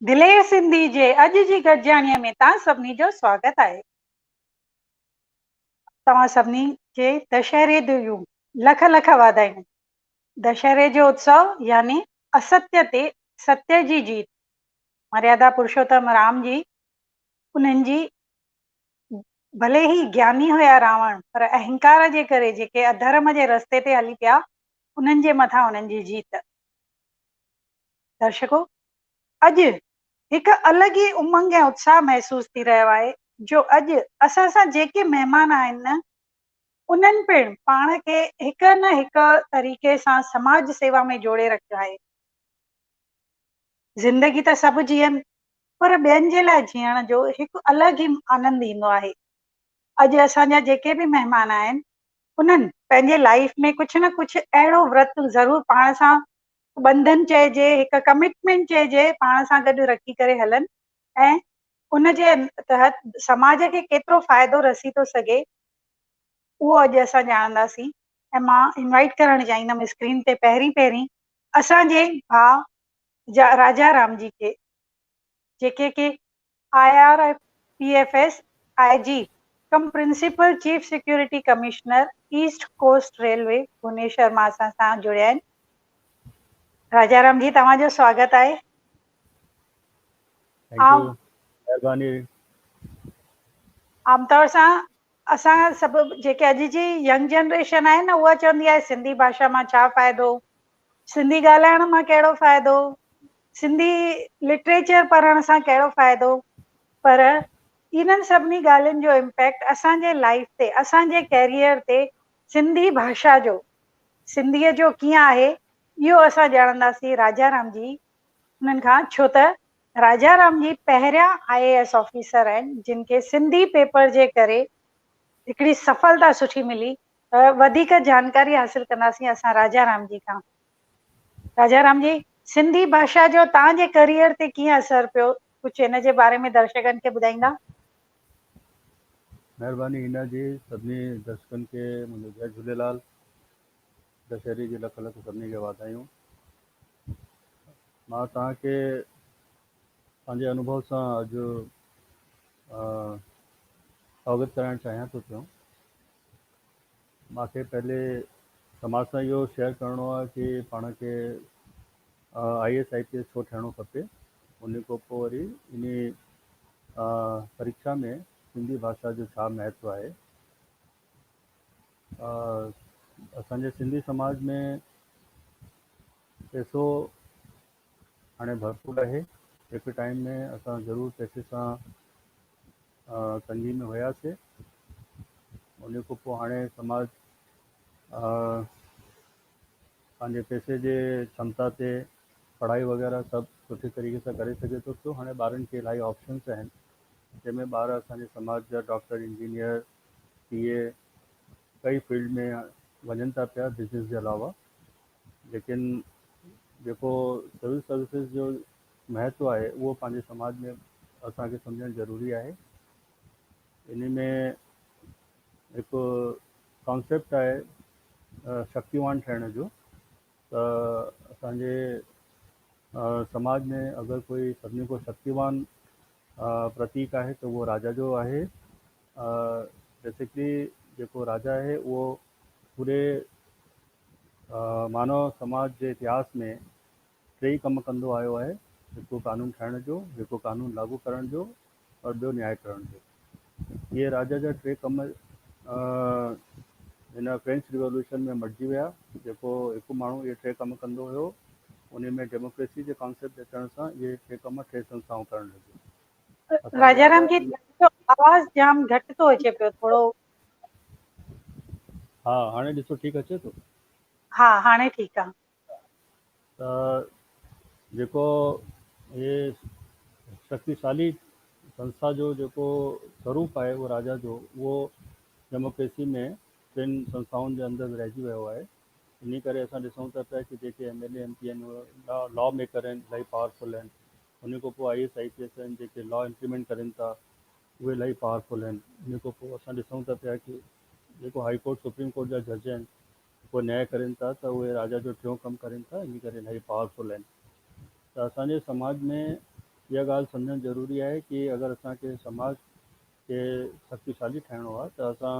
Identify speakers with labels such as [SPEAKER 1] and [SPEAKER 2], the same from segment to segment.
[SPEAKER 1] دلير سنڌي جي اڄ جي گڏجاڻيء ۾ توهان سڀني جو سواگت آهي. توهان سڀني کي دشهري جون لک لک واڌايون. دشهري جو اتسو يعني استيء تي ستيء جي جيت. مريادا پرشوتم رام جي انهن جي ڀلي هي گياني هيا راوڻ پر اهنڪار جي ڪري جيڪي اڌرم جي رستي تي هلي پيا انهن جي مٿان انهن جي جيت. درشڪو اڄ هڪ الڳ ئي امنگ ۽ اتساهه محسوس ٿي رهيو آهي جو اڄ اسان سان جيڪي مهمان آهن نه انهن پڻ پاڻ کي هڪ نه هڪ طريقي سان سماج سيوا ۾ جوڙي رکيو آهي. زندگي ته سڀ جيئن پر ٻين جي لاء جيئڻ جو هڪ الڳ ئي آنند ايندو آهي. اڄ اسان جا جيڪي به مهمان آهن انهن پنهنجي لائيف ۾ ڪجهه نه ڪجهه اهڙو ورت ضرور پاڻ سان ٻنڌن چئجي هڪ ڪمٽمينٽ چئجي پاڻ سان گڏ رکي ڪري هلن ۽ ان جي تحت سماج کي ڪيترو فائدو رسي ٿو سگهي اهو اڄ اسان ڄاڻنداسين ۽ مان انوائيٽ ڪرڻ چاهيندم اسڪرين تي پهرين پهرين اسان جي ڀاء راجا رام جي کي جيڪي ڪي I R P F S I G cum principal chief security commissioner east coast railway Bhubaneswar مان اسان سان جڙيا آهن. راجا رام جي توهان جو سواگت آهي.
[SPEAKER 2] Thank you مهرباني.
[SPEAKER 1] عام طور سان اسان سڀ جيڪي اڄ جي ينگ جنريشن آهي نه اها چوندي آهي سنڌي ڀاشا مان ڇا فائدو سنڌي ڳالهائڻ مان ڪهڙو فائدو، سنڌي لٽريچر پڙهڻ سان ڪهڙو فائدو، پر انهن سڀني ڳالهين جو امپيڪٽ اسان جي لائيف تي، اسان جي ڪيريئر تي سنڌي ڀاشا جو، سنڌيء جو ڪيئن آهي، اهو اسان ڄاڻنداسين راجا رام جي انهن کان، ڇو ته راجا رام جي پهريان آء اي ايس آفيسر آهن، جن کي سنڌي پيپر جي ڪري هڪڙي سڦلتا سٺي ملي. وڌيڪ جانڪاري حاصل ڪنداسين اسان راجا رام جي کان. راجا رام جي، سنڌي ڀاشا جو توهان جي ڪريئر تي ڪيئن اثر پيو، ڪجهه ان جي باري ۾ درشڪن کي ٻڌائيندا؟
[SPEAKER 2] مهرباني هينا جي، سڀني درشڪن کي منهنجو جئي جهوليلال، دشهري جي لک لک سڀني کي واڌايون. مان توهان کي پنهنجي انوڀو سان اڄ اوگت ڪرائڻ چاهيان ٿو پيو. مان کي پهلي سماج سان اهو شيئر ڪرڻو آهي ڪي پاڻ کي I S I P S ڇو ٺهڻو کپي ان کان پوء وري ان پريکشا ۾ سنڌي ڀاشا جو ڇا مهتو آهي. اسان جي سنڌي سماج ۾ پئسو هاڻي ڀرپور آهي هڪ ٽائيم ۾ اسان ضرور پئسي سان تنگي ۾ هياسي ان کان پوء هاڻي سماج پنهنجي پئسي جي ڪشمتا تي پڙهائي وغيره سڀ سٺي طريقي سان ڪري سگهي ٿو پيو هاڻي ٻارن کي الاهي آپشنس آهن جنهن ۾ ٻار اسان جي سماج جا ڊاڪٽر انجنيئر پي اي ڪئي فيلڊ ۾ وڃن ٿا پيا بزنس جي علاوه ليڪن جيڪو سول سروسز جو مهتو آهي اهو پنهنجي سماج ۾ اسان کي سمجهڻ ضروري آهي. انهي ۾ هڪ ڪانسيپٽ آهي شڪتيوان ٺهڻ جو ته اسان جي سماج ۾ اگر ڪوئي سڀني کان شڪتيوان پرتيڪ آهي ته اهو راجا جو آهي. بيسڪلي جيڪو راجا آهي اهو پوري مانو سماج جي اتهاس ۾ ٽي ئي ڪم ڪندو آيو آهي، هڪ قانون ٺاهڻ جو، هڪ قانون لاڳو ڪرڻ جو اور ٻيو نياء ڪرڻ جو. اهي راجا جا ٽي ڪم هن فرينچ ريولوشن ۾ مٽجي ويا، جيڪو هڪ ماڻهو اهي ٽي ڪم ڪندو هيو، انهي ۾ ڊيموڪريسي جي ڪانسيپٽ اچڻ سان اهي ٽي ڪم ٽي سنسٿائون ڪرڻ لڳيون. اسان جي
[SPEAKER 1] راجا
[SPEAKER 2] راجا
[SPEAKER 1] رام جي توهان جو آواز جام گهٽ ٿو اچي پيو ٿورو.
[SPEAKER 2] ها هاڻي ڏسو ٺيڪ اچي ٿو؟
[SPEAKER 1] ها هاڻي ٺيڪ آ.
[SPEAKER 2] ته جيڪو هي شڪتيشالي سنسٿا جو جيڪو سروپ آهي اهو راجا جو اهو ڊيموڪريسي ۾ ٽن سنسٿائن جي اندر ورهائجي ويو آهي انهي ڪري اسان ڏسون ٿا پيا ڪي جيڪي ايم ايل اي ايم پي آهن اهي لا ميڪر آهن الاهي پاورفل آهن انهي کان پوء I S I P S آهن جيڪي لا امپليمينٽ ڪرين ٿا اهي الاهي پاورفل آهن انهي کان پوء اسان ڏسون ٿا پيا ڪي جيڪو هائي ڪورٽ سپريم ڪورٽ جا جج آهن اهي نياء ڪرين ٿا ته اهي راجا جو ٽيون ڪم ڪرين ٿا انهي ڪري الاهي پاورفل آهن ته اسان جي سماج ۾ اها ڳالهه سمجهڻ ضروري آهي ڪي اگر اسان کي سماج کي شڪتيشالي ٺاهڻو آهي ته اسان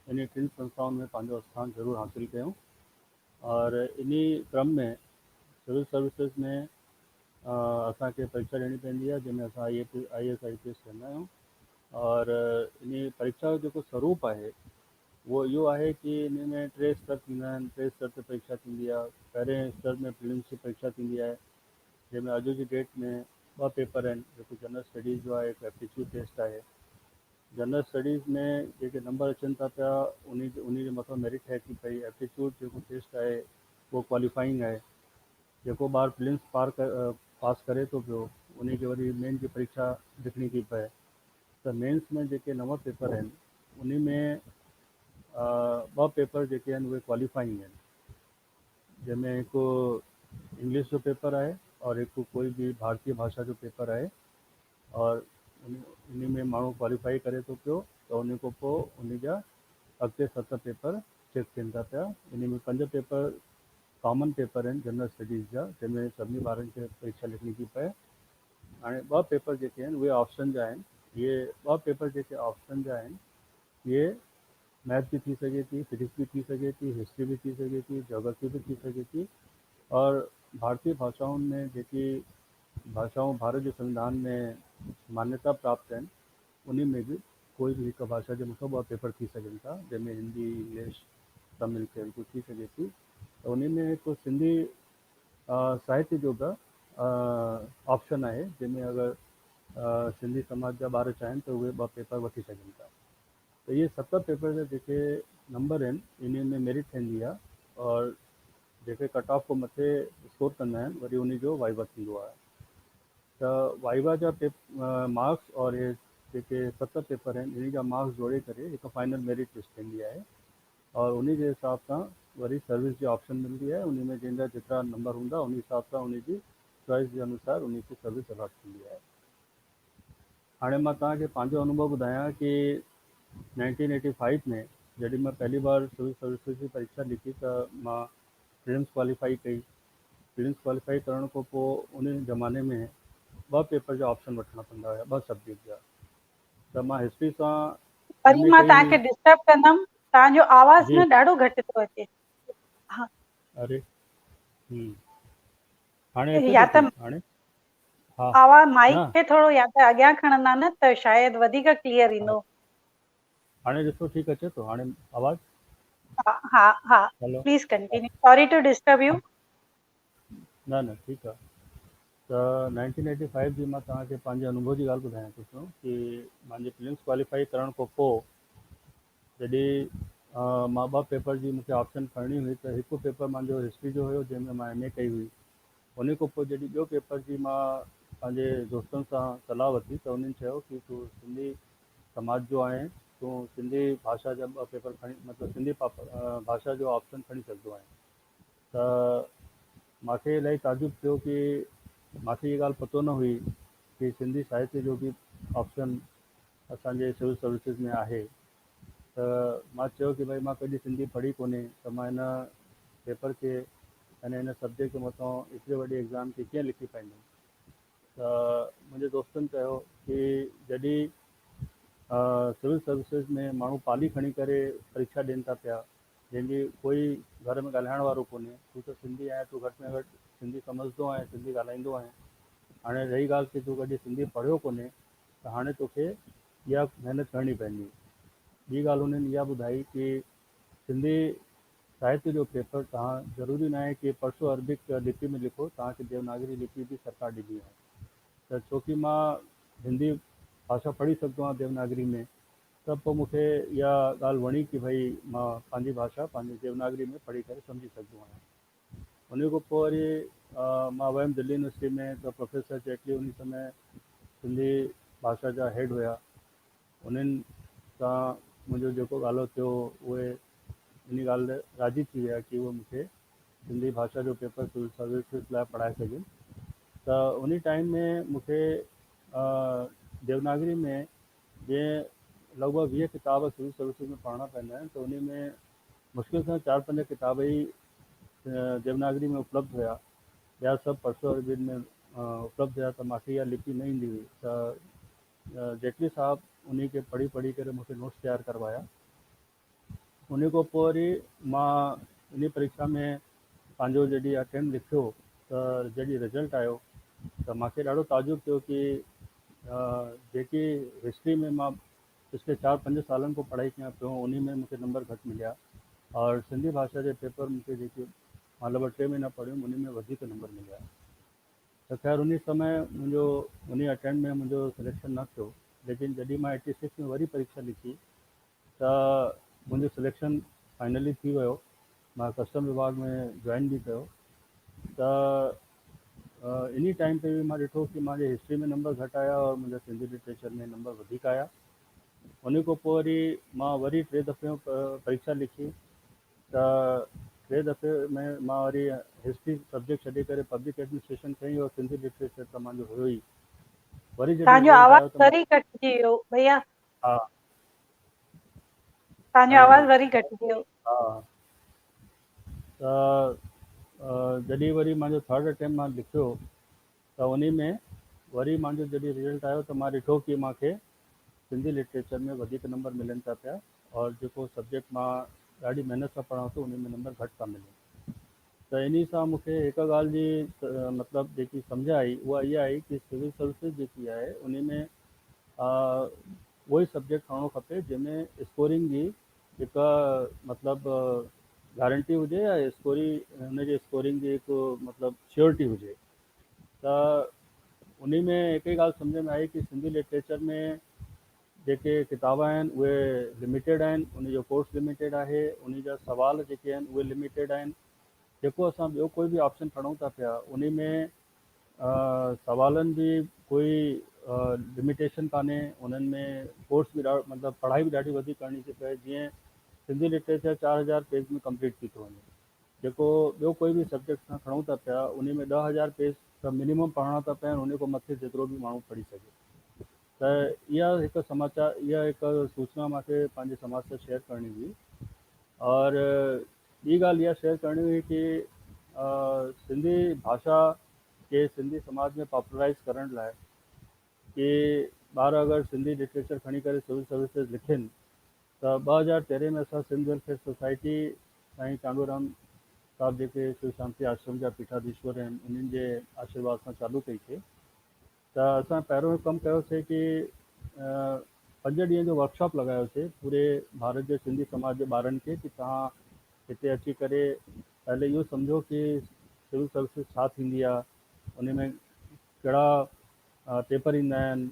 [SPEAKER 2] انهي ٽن سنسٿائن ۾ پنهنجو اسٿان ضرور حاصل ڪيون اور انهي ڪرم ۾ سول سروسز ۾ اسان کي پريڪشا ڏيڻي پوندي آهي جنهن ۾ اسان I P I S I P S ٿيندا آهيون اور انهي پريڪشا جو جيڪو سروپ آهي اهو اهو آهي ڪي انهي ۾ ٽي استر ٿيندا آهن ٽي استر تي پريڪشا ٿيندي آهي پهرين استر ۾ پريلمس جي پريڪشا ٿيندي آهي جنهن ۾ اڄ جي ڊيٽ ۾ ٻه پيپر آهن هڪ جنرل اسٽڊيز جو آهي هڪ ايپٽيچيوڊ ٽيسٽ آهي جنرل اسٽڊيز ۾ جيڪي نمبر اچن ٿا پيا انهي انهي جي مٿان ميرٽ ٺهي ٿي پئي ايپٽيچيوڊ جيڪو ٽيسٽ آهي اهو ڪواليفائنگ آهي جيڪو ٻار پريلمس پار پاس ڪري ٿو پيو انهي کي وري مين جي پريڪشا لکڻي ٿي پئي ته مينس ۾ جيڪي نو پيپر آهن انهي ۾ ٻه پيپر جيڪي آهن اهي ڪواليفائنگ آهن جنهن ۾ هڪ انگلش جو پيپر آهي اور هڪ ڪوئي به ڀارتي ڀاشا جو پيپر آهي اور انهي ۾ ماڻهو ڪواليفائي ڪري ٿو پيو ته انهي کان پوء انهي جا اڳتي ست پيپر چيڪ ٿين ٿا پيا انهي ۾ پنج پيپر ڪامن پيپر آهن جنرل اسٽڊيز جا جنهن ۾ سڀني ٻارن کي پريڪشا لکڻي ٿي پئي هاڻي ٻه پيپر جيڪي آهن اهي آپشن جا آهن. اهي ٻه پيپر جيڪي آپشن جا آهن اهي ميٿ به ٿي سگهي ٿي، فزڪس به ٿي سگهي ٿي، هسٽري به ٿي سگهي ٿي، جاگرافي به ٿي سگهي ٿي اور ڀارتي ڀاشائن ۾ جيڪي ڀاشائون ڀارت جي سنوڌان ۾ مانيتا پراپت آهن انهي ۾ به ڪوئي به هڪ ڀاشا جي مٿان ٻه پيپر ٿي سگهن ٿا جنهن ۾ هندي، انگلش، تامل، تيلگو ٿي سگهي ٿي ته انهي ۾ هڪ سنڌي ساهتيه جو به آپشن آهي جنهن ۾ اگر سنڌي سماج جا ٻار چاهين ته اهي ٻه پيپر وٺي سگهن ٿا ته اهي ست پيپر جا جيڪي نمبر آهن انهي ۾ ميرٽ ٺهندي آهي اور جيڪي ڪٽ آف کان مٿي اسڪور ڪندا آهن وري انهي جو وائيوا ٿيندو آهي ته وائيوا جا مارڪس اور اهي جيڪي ست پيپر آهن انهي جا مارڪس جوڙي ڪري هڪ فائنل ميرٽ لسٽ ٺهندي آهي اور انهي جي حساب سان وري سروس جي آپشن ملندي آهي انهي ۾ جنهن جا جيترا نمبر هوندا انهي حساب سان انهي جي چوائس جي انوسار انهي کي سروس الاٽ ٿيندي آهي. هاڻي مان توهان کي پنهنجو انوڀو ٻڌايان ڪي نائنٽين ايٽي فائيو ۾ جڏهن مان پهلي بار سول سروسز جي پريڪشا لکي ته مان پريلمس ڪواليفائي ڪئي پريلمس ڪواليفائي ڪرڻ کان پوء انهي زماني ۾ ٻه پيپر جا آپشن وٺڻا پوندا هيا ٻه سبجيڪٽ جا ته مان هسٽري سان
[SPEAKER 1] وري
[SPEAKER 2] ايم اي
[SPEAKER 1] مان
[SPEAKER 2] ڪئي
[SPEAKER 1] توهان
[SPEAKER 2] هئي.
[SPEAKER 1] کي ڊسٽرب ڪندم توهان جو آواز
[SPEAKER 2] جي
[SPEAKER 1] نه ڏاڍو گهٽ ٿو اچي ها
[SPEAKER 2] اري هم هاڻي اچي
[SPEAKER 1] يا
[SPEAKER 2] ٿو
[SPEAKER 1] ته
[SPEAKER 2] ٺيڪ هاڻي ها
[SPEAKER 1] آواز مائيڪ
[SPEAKER 2] نه
[SPEAKER 1] کي ٿورو يا ته اڳيان کڻندا نه ته شايد وڌيڪ ڪليئر ايندو.
[SPEAKER 2] هاڻي ڏسو ٺيڪ اچي ٿو هاڻي آواز
[SPEAKER 1] ها ها ها
[SPEAKER 2] هلو
[SPEAKER 1] please continue sorry to disturb you.
[SPEAKER 2] نه نه ٺيڪ آ ته نائنٽين ايٽي فائيو جي مان توهان کي پنهنجي انوڀو جي ڳالهه ٻڌايان ٿو پيو ڪي منهنجي پريلمس ڪواليفائي ڪرڻ کان پوء جڏهن مان ٻه پيپر جي مونکي آپشن کڻڻي هئي ته هڪ پيپر منهنجو هسٽري جو هيو جنهن ۾ مان ايم اي ڪئي هئي ان کان پوء جڏهن ٻيو پيپر جي مان پنهنجي دوستن سان صلاح ورتي ته انهن چيو ڪي تون سنڌي سماج جو آهين تون سنڌي ڀاشا جا ٻه پيپر کڻي مطلب سنڌي ڀاشا جو آپشن کڻي سگهندو آهين ته مان کي الاهي تعجب ٿيو ڪي مان کي هيء ڳالهه پتو نه هئي ڪي سنڌي ساهتيه جو به آپشن اسان جي سول سروسز ۾ آهي ته مان چيو ڪي ڀائي مان ڪڏهن سنڌي پڙهي ڪونهي ته مان هن پيپر کي يعني هن سبجيڪٽ جي مٿان ايتري وڏي ايگزام کي ڪيئن لکي پائيندم ته منهنجي دوستن چيو ڪي جڏهن سول سروسز ۾ ماڻهو پالي کڻي ڪري پريکشا ڏين ٿا پيا جنهن جي ڪوئي گهر ۾ ڳالهائڻ وارو ڪونهي، تون ته سنڌي آهين، تون گهٽ ۾ گهٽ سنڌي سمجهندو آهين، سنڌي ڳالهائيندو آهين، هاڻي رهي ڳالهه ڪي تون ڪڏهن سنڌي پڙهيو ڪونهي ته هاڻي توکي اها محنت ڪرڻي پوندي. ٻي ڳالهه هنن اها ٻڌائي ڪي سنڌي ساهتيه جو پيپر توهان ضروري ناهي ڪي پرسو عربڪ لپي ۾ لکو، توهان کي ديوناگري لپي به سرڪار ڏني آهي ته ڇوڪي مان هندي ڀاشا پڙهي سگهندو آهيان ديوناگري ۾ ته پوء مون کي اها ڳالهه وڻي ڪي ڀئي مان پنهنجي ڀاشا پنهنجي ديوناگري ۾ پڙهي ڪري سمجهي سگهندو آهيان. انهي کان پوء وري مان ويم دلي يونيورسٽي ۾ ته پروفيسر جيٽلي انهي سمي سنڌي ڀاشا جا هيڊ هيا. انهن سان منهنجو جيڪو ڳالهو ٿيو اهي انهي ڳالهه تي راضي ٿي ويا ڪي اهي مون کي سنڌي ڀاشا جو پيپر سول سروسز لاء پڙهائي سگهن ته انهي ٽائيم ۾ مون کي ديوناگري ۾ جيئن لڳ ڀڳ 20 ڪتاب سول سروسز ۾ پڙهڻا پوندا آهن ته انهي ۾ مشڪل سان چار پنج ڪتاب ئي ديوناگري ۾ اپلبڌ هيا، ٻيا سڀ پرسو عربين ۾ اپلبڌ هيا ته مون کي اها لپي نه ايندي هئي ته جيٽلي صاحب انهي کي پڙهي پڙهي ڪري مون کي نوٽس تيار ڪروايا. انهي کان پوء وري مان انهي پريکشا ۾ پنهنجو جڏهن اٽيمپٽ لکيو ته جڏهن رزلٽ آيو ته مان کي ڏاڍو تعجب ٿيو ڪي جيڪي هسٽري ۾ مان پڇلي چار پنج سالن کان پڙهائي ڪيان پيو انهي ۾ مون کي نمبر گهٽ مليا اور سنڌي ڀاشا جي پيپر مون کي جيڪي مان لڳ ڀڳ ٽي مهينا پڙهيم انهي ۾ وڌيڪ نمبر مليا. ته خير انهي سمي منهنجو انهي اٽيمپٽ ۾ منهنجو سليڪشن نه ٿيو ليڪن جڏهن مان ايٽي سڪس ۾ وري پريکشا لکي ته منهنجو سليڪشن فائنلي ٿي ويو مان ڪسٽم وڀاڳ ۾ جوائن به ڪيو ته انهي ٽائيم تي به مان ڏٺو ڪي منهنجي هسٽري ۾ نمبر گهٽ آيا اور منهنجا سنڌي لٽريچر ۾ نمبر وڌيڪ آيا انهي کان پوء وري مان وري ٽي دفعي پريکشا لکي ته ٽي دفعي ۾ مان وري هسٽري سبجيڪٽ ڇڏي ڪري پبلڪ ايڊمنسٽريشن کنئي اور سنڌي لٽريچر ته منهنجو هيو ئي وري جڏهن
[SPEAKER 1] تنهنجو
[SPEAKER 2] رزلٽ
[SPEAKER 1] آواز
[SPEAKER 2] آيو ته
[SPEAKER 1] وري ڪٽجي ويو ڀيا.
[SPEAKER 2] ها.
[SPEAKER 1] توهان جو آواز وري گهٽجي ويو.
[SPEAKER 2] ها ته جڏهن وري منهنجو ٿرڊ اٽيمپٽ مان لکيو ته انهي ۾ وري منهنجو جڏهن رزلٽ آيو ته مان ڏٺو ڪي مان کي سنڌي لٽريچر ۾ وڌيڪ نمبر ملن ٿا پيا اور جيڪو سبجيڪٽ مان ڏاڍي محنت سان پڙهان ٿو انهي ۾ نمبر گهٽ ٿا ملن ته انهي سان مون کي هڪ ڳالهه جي مطلب جيڪي سمجهه آئي اها اها آئي ڪي سول سروسز جيڪي آهي انهي ۾ اهو ئي سبجيڪٽ کڻڻو کپي جنهن ۾ اسڪورنگ جي هڪ مطلب گارنٽي هجي يا اسڪوري ان جي اسڪورنگ جي هڪ مطلب شيورٽي هجي ته انهي ۾ هڪ ئي ڳالهه سمجهه ۾ آئي ڪي سنڌي لٽريچر ۾ جيڪي ڪتاب آهن اهي لميٽيڊ آهن ان جو ڪورس لميٽيڊ آهي انهي جا سوال جيڪي آهن اهي لميٽيڊ آهن جيڪو اسان ٻيو ڪوئي به آپشن کڻون ٿا پيا انهي ۾ سوالن جي ڪوئي لميٽيشن ڪانهي انهن ۾ ڪورس به ڏاڍو مطلب پڙهائي به ڏاڍي وڌيڪ ڪرڻي ٿي پئي جيئن سنڌي لٽريچر 4000 پيج ۾ ڪمپليٽ ٿي ٿو وڃي جيڪو ٻيو ڪوئي به سبجيڪٽ اسان کڻون ٿا پيا انهي ۾ 10,000 پيج ته منيمم پڙهڻا ٿا پون انهي کان مٿي جيترو به ماڻهو پڙهي سگهي ته اها هڪ سماچار اها هڪ سوچنا مون کي پنهنجي سماج سان شيئر ڪرڻي هئي اور ٻي ڳالهه اها شيئر ڪرڻي هئي ڪي سنڌي ڀاشا کي سنڌي سماج ۾ پاپولرائيز ڪرڻ لاء ڪي ٻار اگر سنڌي لٽريچر کڻي ڪري سول سروسز لکن ته 2013 ۾ اسان سنڌ ويلفيئر سوسائٽي سائين چانڊورام صاحب جيڪي شو شانتي آشرم جا پيٺاڌيشور آهن انهن جي آشيرواد سان چالو ڪئي سي ته اسان پهريون ڪم ڪيوسي ڪي پنج ڏينهن جو ورڪشاپ لڳايوسي پوري ڀارت جي سنڌي سماج جي ٻارن کي ڪي توهان هتي اچي ڪري پهلي اهو سمجهو ڪي سول سروسز ڇا ٿيندي آهي ان ۾ ڪهڙا پيپر ايندا آهن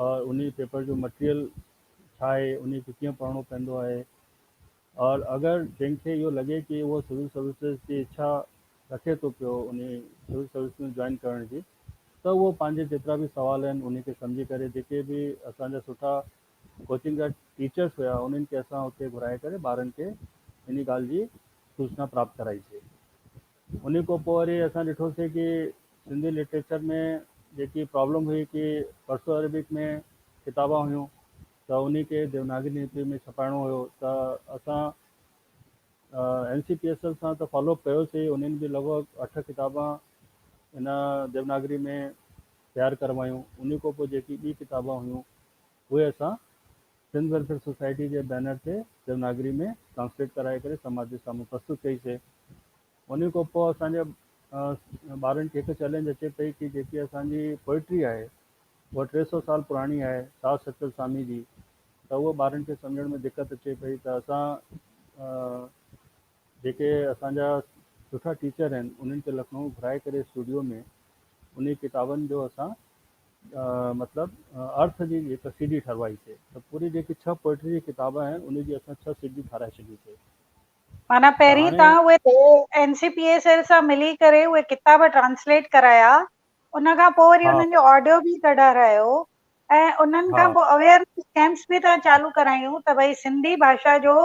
[SPEAKER 2] اور انهي پيپر جو مٽيريل ڇا آهي انهي کي ڪيئن پڙهڻو پوندو آهي اور اگر جنهن کي اهو لڳي ڪي اهو سول سروسز جي اڇا رکي ٿو پيو انهي سول سروس ۾ جوائن ڪرڻ جي ته اهو پنهنجي جيترا به سوال آهن انهي کي سمجهي ڪري جيڪي به اسان جا سٺا ڪوچنگ جا ٽيچرس هيا انهن کي اسان اتي گهرائي ڪري ٻارن کي انهي ڳالهه جي سوچنا پراپت ڪرائي سي. انهي کان پوء وري اسان ڏٺوسي ڪي سنڌي لٽريچر ۾ جيڪي پرابلم هئي ڪي پرسو عربڪ ۾ ڪتابا هيون ته انهي کي ديوناگري لپي ۾ ڇپائڻو هيو ته اسان N C P S L سان ته فالو اپ ڪيوسي انهن به لڳ ڀڳ اٺ ڪتابا ان ديوناگري ۾ تيار ڪروايون انهي کان پوء جيڪي ٻي ڪتابا هيون اهي اسان سنڌ ويلفيئر سوسائٽي جي بينر تي ديوناگري ۾ ٽرانسليٽ ڪرائي ڪري سماج جي سامهون پرستت ڪئي سي. انهي کان پوء اسان جي ٻارن کي هڪ چئلينج اچي پئي ڪي جيڪي اسان جي پوئٽري آهي اها 300 سال پراڻي آهي شاهه سچل سامي جي ته اهو ٻارن کي سمجهڻ ۾ دقت اچي پئي ته اسان جيڪي اسان جا سٺا ٽيچر آهن انهن کي لکنؤ گهرائي ڪري اسٽوڊيو ۾ انهي ڪتابن جو اسان مطلب ارٿ جي هڪ سي ڊي ٺهرائي سي ته پوري جيڪي ڇهه پوئٽري جي ڪتاب آهن ان جي اسان ڇهه سي ڊي ٺهرائي ڇڏي سي.
[SPEAKER 1] معنيٰ
[SPEAKER 2] ته
[SPEAKER 1] پهرين
[SPEAKER 2] هاڻي
[SPEAKER 1] توهان اهي N C P S L سان ملي ڪري اهي ڪتاب ٽرانسليٽ ڪرايا ان کان پوء وري
[SPEAKER 2] ها
[SPEAKER 1] انهن جو آڊيو به ڪڍارايو ۽ انهن
[SPEAKER 2] ها
[SPEAKER 1] کان پوء اويئرنيس ڪيمپس به توهان چالو ڪرايون ته ڀئي سنڌي ڀاشا جو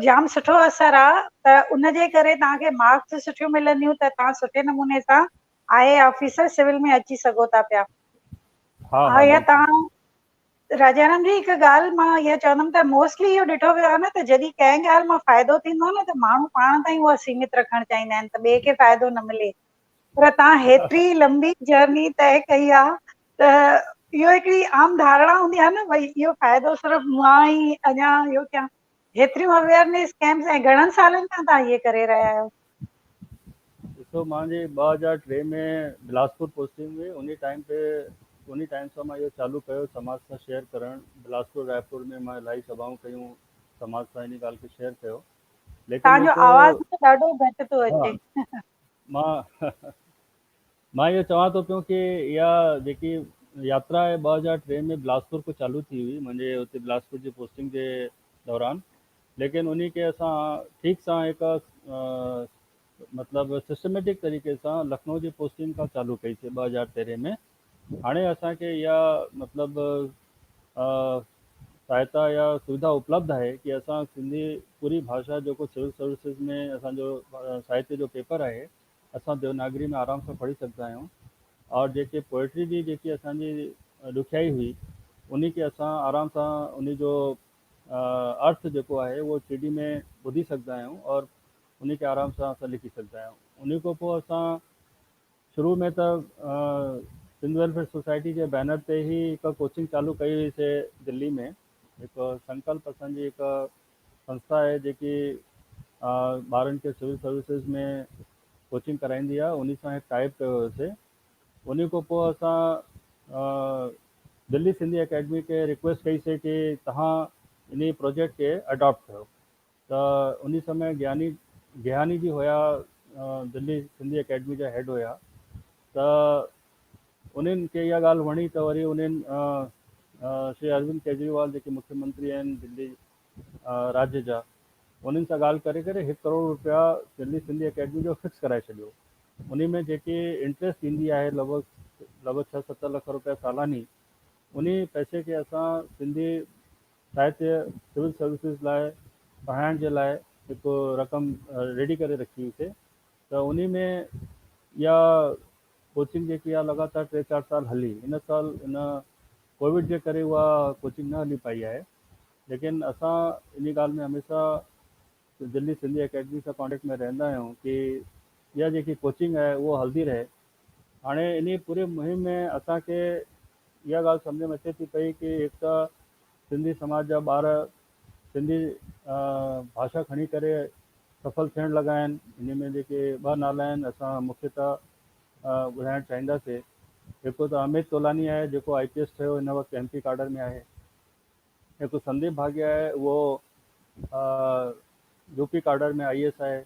[SPEAKER 1] جام سٺو اثر آ ته ان جي ڪري توهان کي مارڪس سٺيون ملنديون ته توهان سٺي نموني سان آء اي آفيسر سول ۾ اچي سگهو ٿا پيا.
[SPEAKER 2] ها
[SPEAKER 1] ها
[SPEAKER 2] ها
[SPEAKER 1] يا
[SPEAKER 2] بلڪل.
[SPEAKER 1] توهان راجارام جي هڪ ڳالهه مان اها چوندم ته موسٽلي اهو ڏٺو ويو آهي نه ته جڏهن ڪنهن ڳالهه مان فائدو ٿيندو آهي نه ته ماڻهو پاڻ تائين اها سيمت رکڻ چاهيندا آهن ته ٻئي کي فائدو نه ملي. پر توهان هيتري لمبي جرني طئي ڪئي آ ته اهو هڪڙي عام ڌارڻا هوندي آ نه ڀئي اهو فائدو صرف مان ئي اڃا اهو ڪيان هيتريون اويئرنيس ڪيمپس ۽ گهڻن سالن کان توهان اهي ڪري رهيا آهيو؟
[SPEAKER 2] ڏسو مانجي 2003 ۾ بلاسپور پوسٽنگ هئي انهي ٽائيم تي انهي ٽائيم سان مان اهو چالو ڪيو سماج سان شيئر ڪرڻ بلاسپور رائپور ۾ مان الاهي سڀائون ڪيون سماج سان انهي ڳالهه کي شيئر ڪيو ليڪن
[SPEAKER 1] توهان جو
[SPEAKER 2] هڪ
[SPEAKER 1] آواز نه ڏاڍو گهٽ ٿو
[SPEAKER 2] ها
[SPEAKER 1] اچي.
[SPEAKER 2] مان مان اهو چوان ٿو پيو ڪي اها جيڪي ياترا آهي 2003 ۾ بلاسپور کان چالو ٿي هئي منهنجي اتي بلاسپور جي پوسٽنگ جي دوران ليڪن انهي کي اسان ٺيڪ سان هڪ مطلب سسٽميٽڪ طريقي سان لکنو جي پوسٽنگ کان چالو ڪئي سي 2013 ۾ هاڻي اسان کي اها مطلب سهائتا يا سوڌا اپلبڌ آهي ڪي اسان سنڌي پوري ڀاشا جيڪو سول سروسز ۾ اسان جو ساهتيه جو پيپر آهي اسان ديوناگري ۾ آرام سان پڙهي سگهندا آهيون اور جيڪي پوئٽري جي جيڪي اسان جي ڏکيائي هئي انهي کي اسان آرام سان انهي جو ارٿ جيڪو آهي اهو سي ڊي ۾ ٻڌي سگهندا آهيون اور انهي کي آرام سان اسان لکي سگهندا آهيون انهي کان پوء اسان شروع ۾ ته سنڌ ويلفيئر سوسائٽي جي بينر تي ئي هڪ ڪوچنگ چالو ڪئي هئي سي دلي ۾ هڪ سنڪلپ اسان جي هڪ سنسٿا آهي جيڪي ٻارن کي سول سروسز ۾ ڪوچنگ ڪرائيندي آهي انهي سان هڪ ٽائپ ڪيو هيوسي انهي کان پوء اسان دلي سنڌي اڪيڊمي کي رڪويسٽ ڪئي سي ڪي توهان انهي پروجيڪٽ کي اڊاپٽ ڪيو ته انهي سمي گياني گيهاني جي هيا دلي سنڌي اڪيڊمي جا هيڊ هيا ته انهن کي اها ڳالهه وڻي ته وري انهن شري اروند ڪيجريوال جيڪي مکيه منتري آهن دلي راجيه جا انهن سان ڳالهه ڪري ڪري هڪ ڪروڙ روپيا دلي سنڌي اڪيڊمي جو فڪس ڪرائي ڇڏيو انهي ۾ جيڪي انٽريسٽ ايندي آهي لڳ ڀڳ لڳ ڀڳ ڇهه ست لک روپيا سالاني انهي پئسي کي اسان سنڌي ساهتيه سول سروسز لاء پڙهائڻ جي لاء هڪ رقم ريڊي ڪري رکي هئي سي ته انهي ۾ اها ڪوچنگ جيڪي آهي لڳاتار ٽي چار سال هلي هن سال ان ڪووڊ جي ڪري اها ڪوچنگ نه هلي پائي آهي ليڪن اسان انهي ڳالهه ۾ هميشه دلي سنڌي اڪيڊمي سان ڪانٽيڪٽ ۾ رهندا آهيون ڪي اها جيڪي ڪوچنگ آهي اهو هلندي رهي هاڻي انهي پوري مهم ۾ اسان کي اها ڳالهه سمجهه ۾ اچي ٿي پئي ڪي هڪ ته سنڌي سماج جا ٻار سنڌي ڀاشا کڻي ڪري سڦل ٿيڻ لڳا آهن انهي ۾ جيڪي ٻه نالا آهن اسان مکيتا ٻڌائڻ چاهينداسي هڪ ته اميت تولاني آهي جيڪو آئي پي ايس ٺهيو هن وقت ايم پي ڪاڊر ۾ آهي هڪ سنديپ ڀاگيا آهي اهو U P cadre ۾ I S آهي.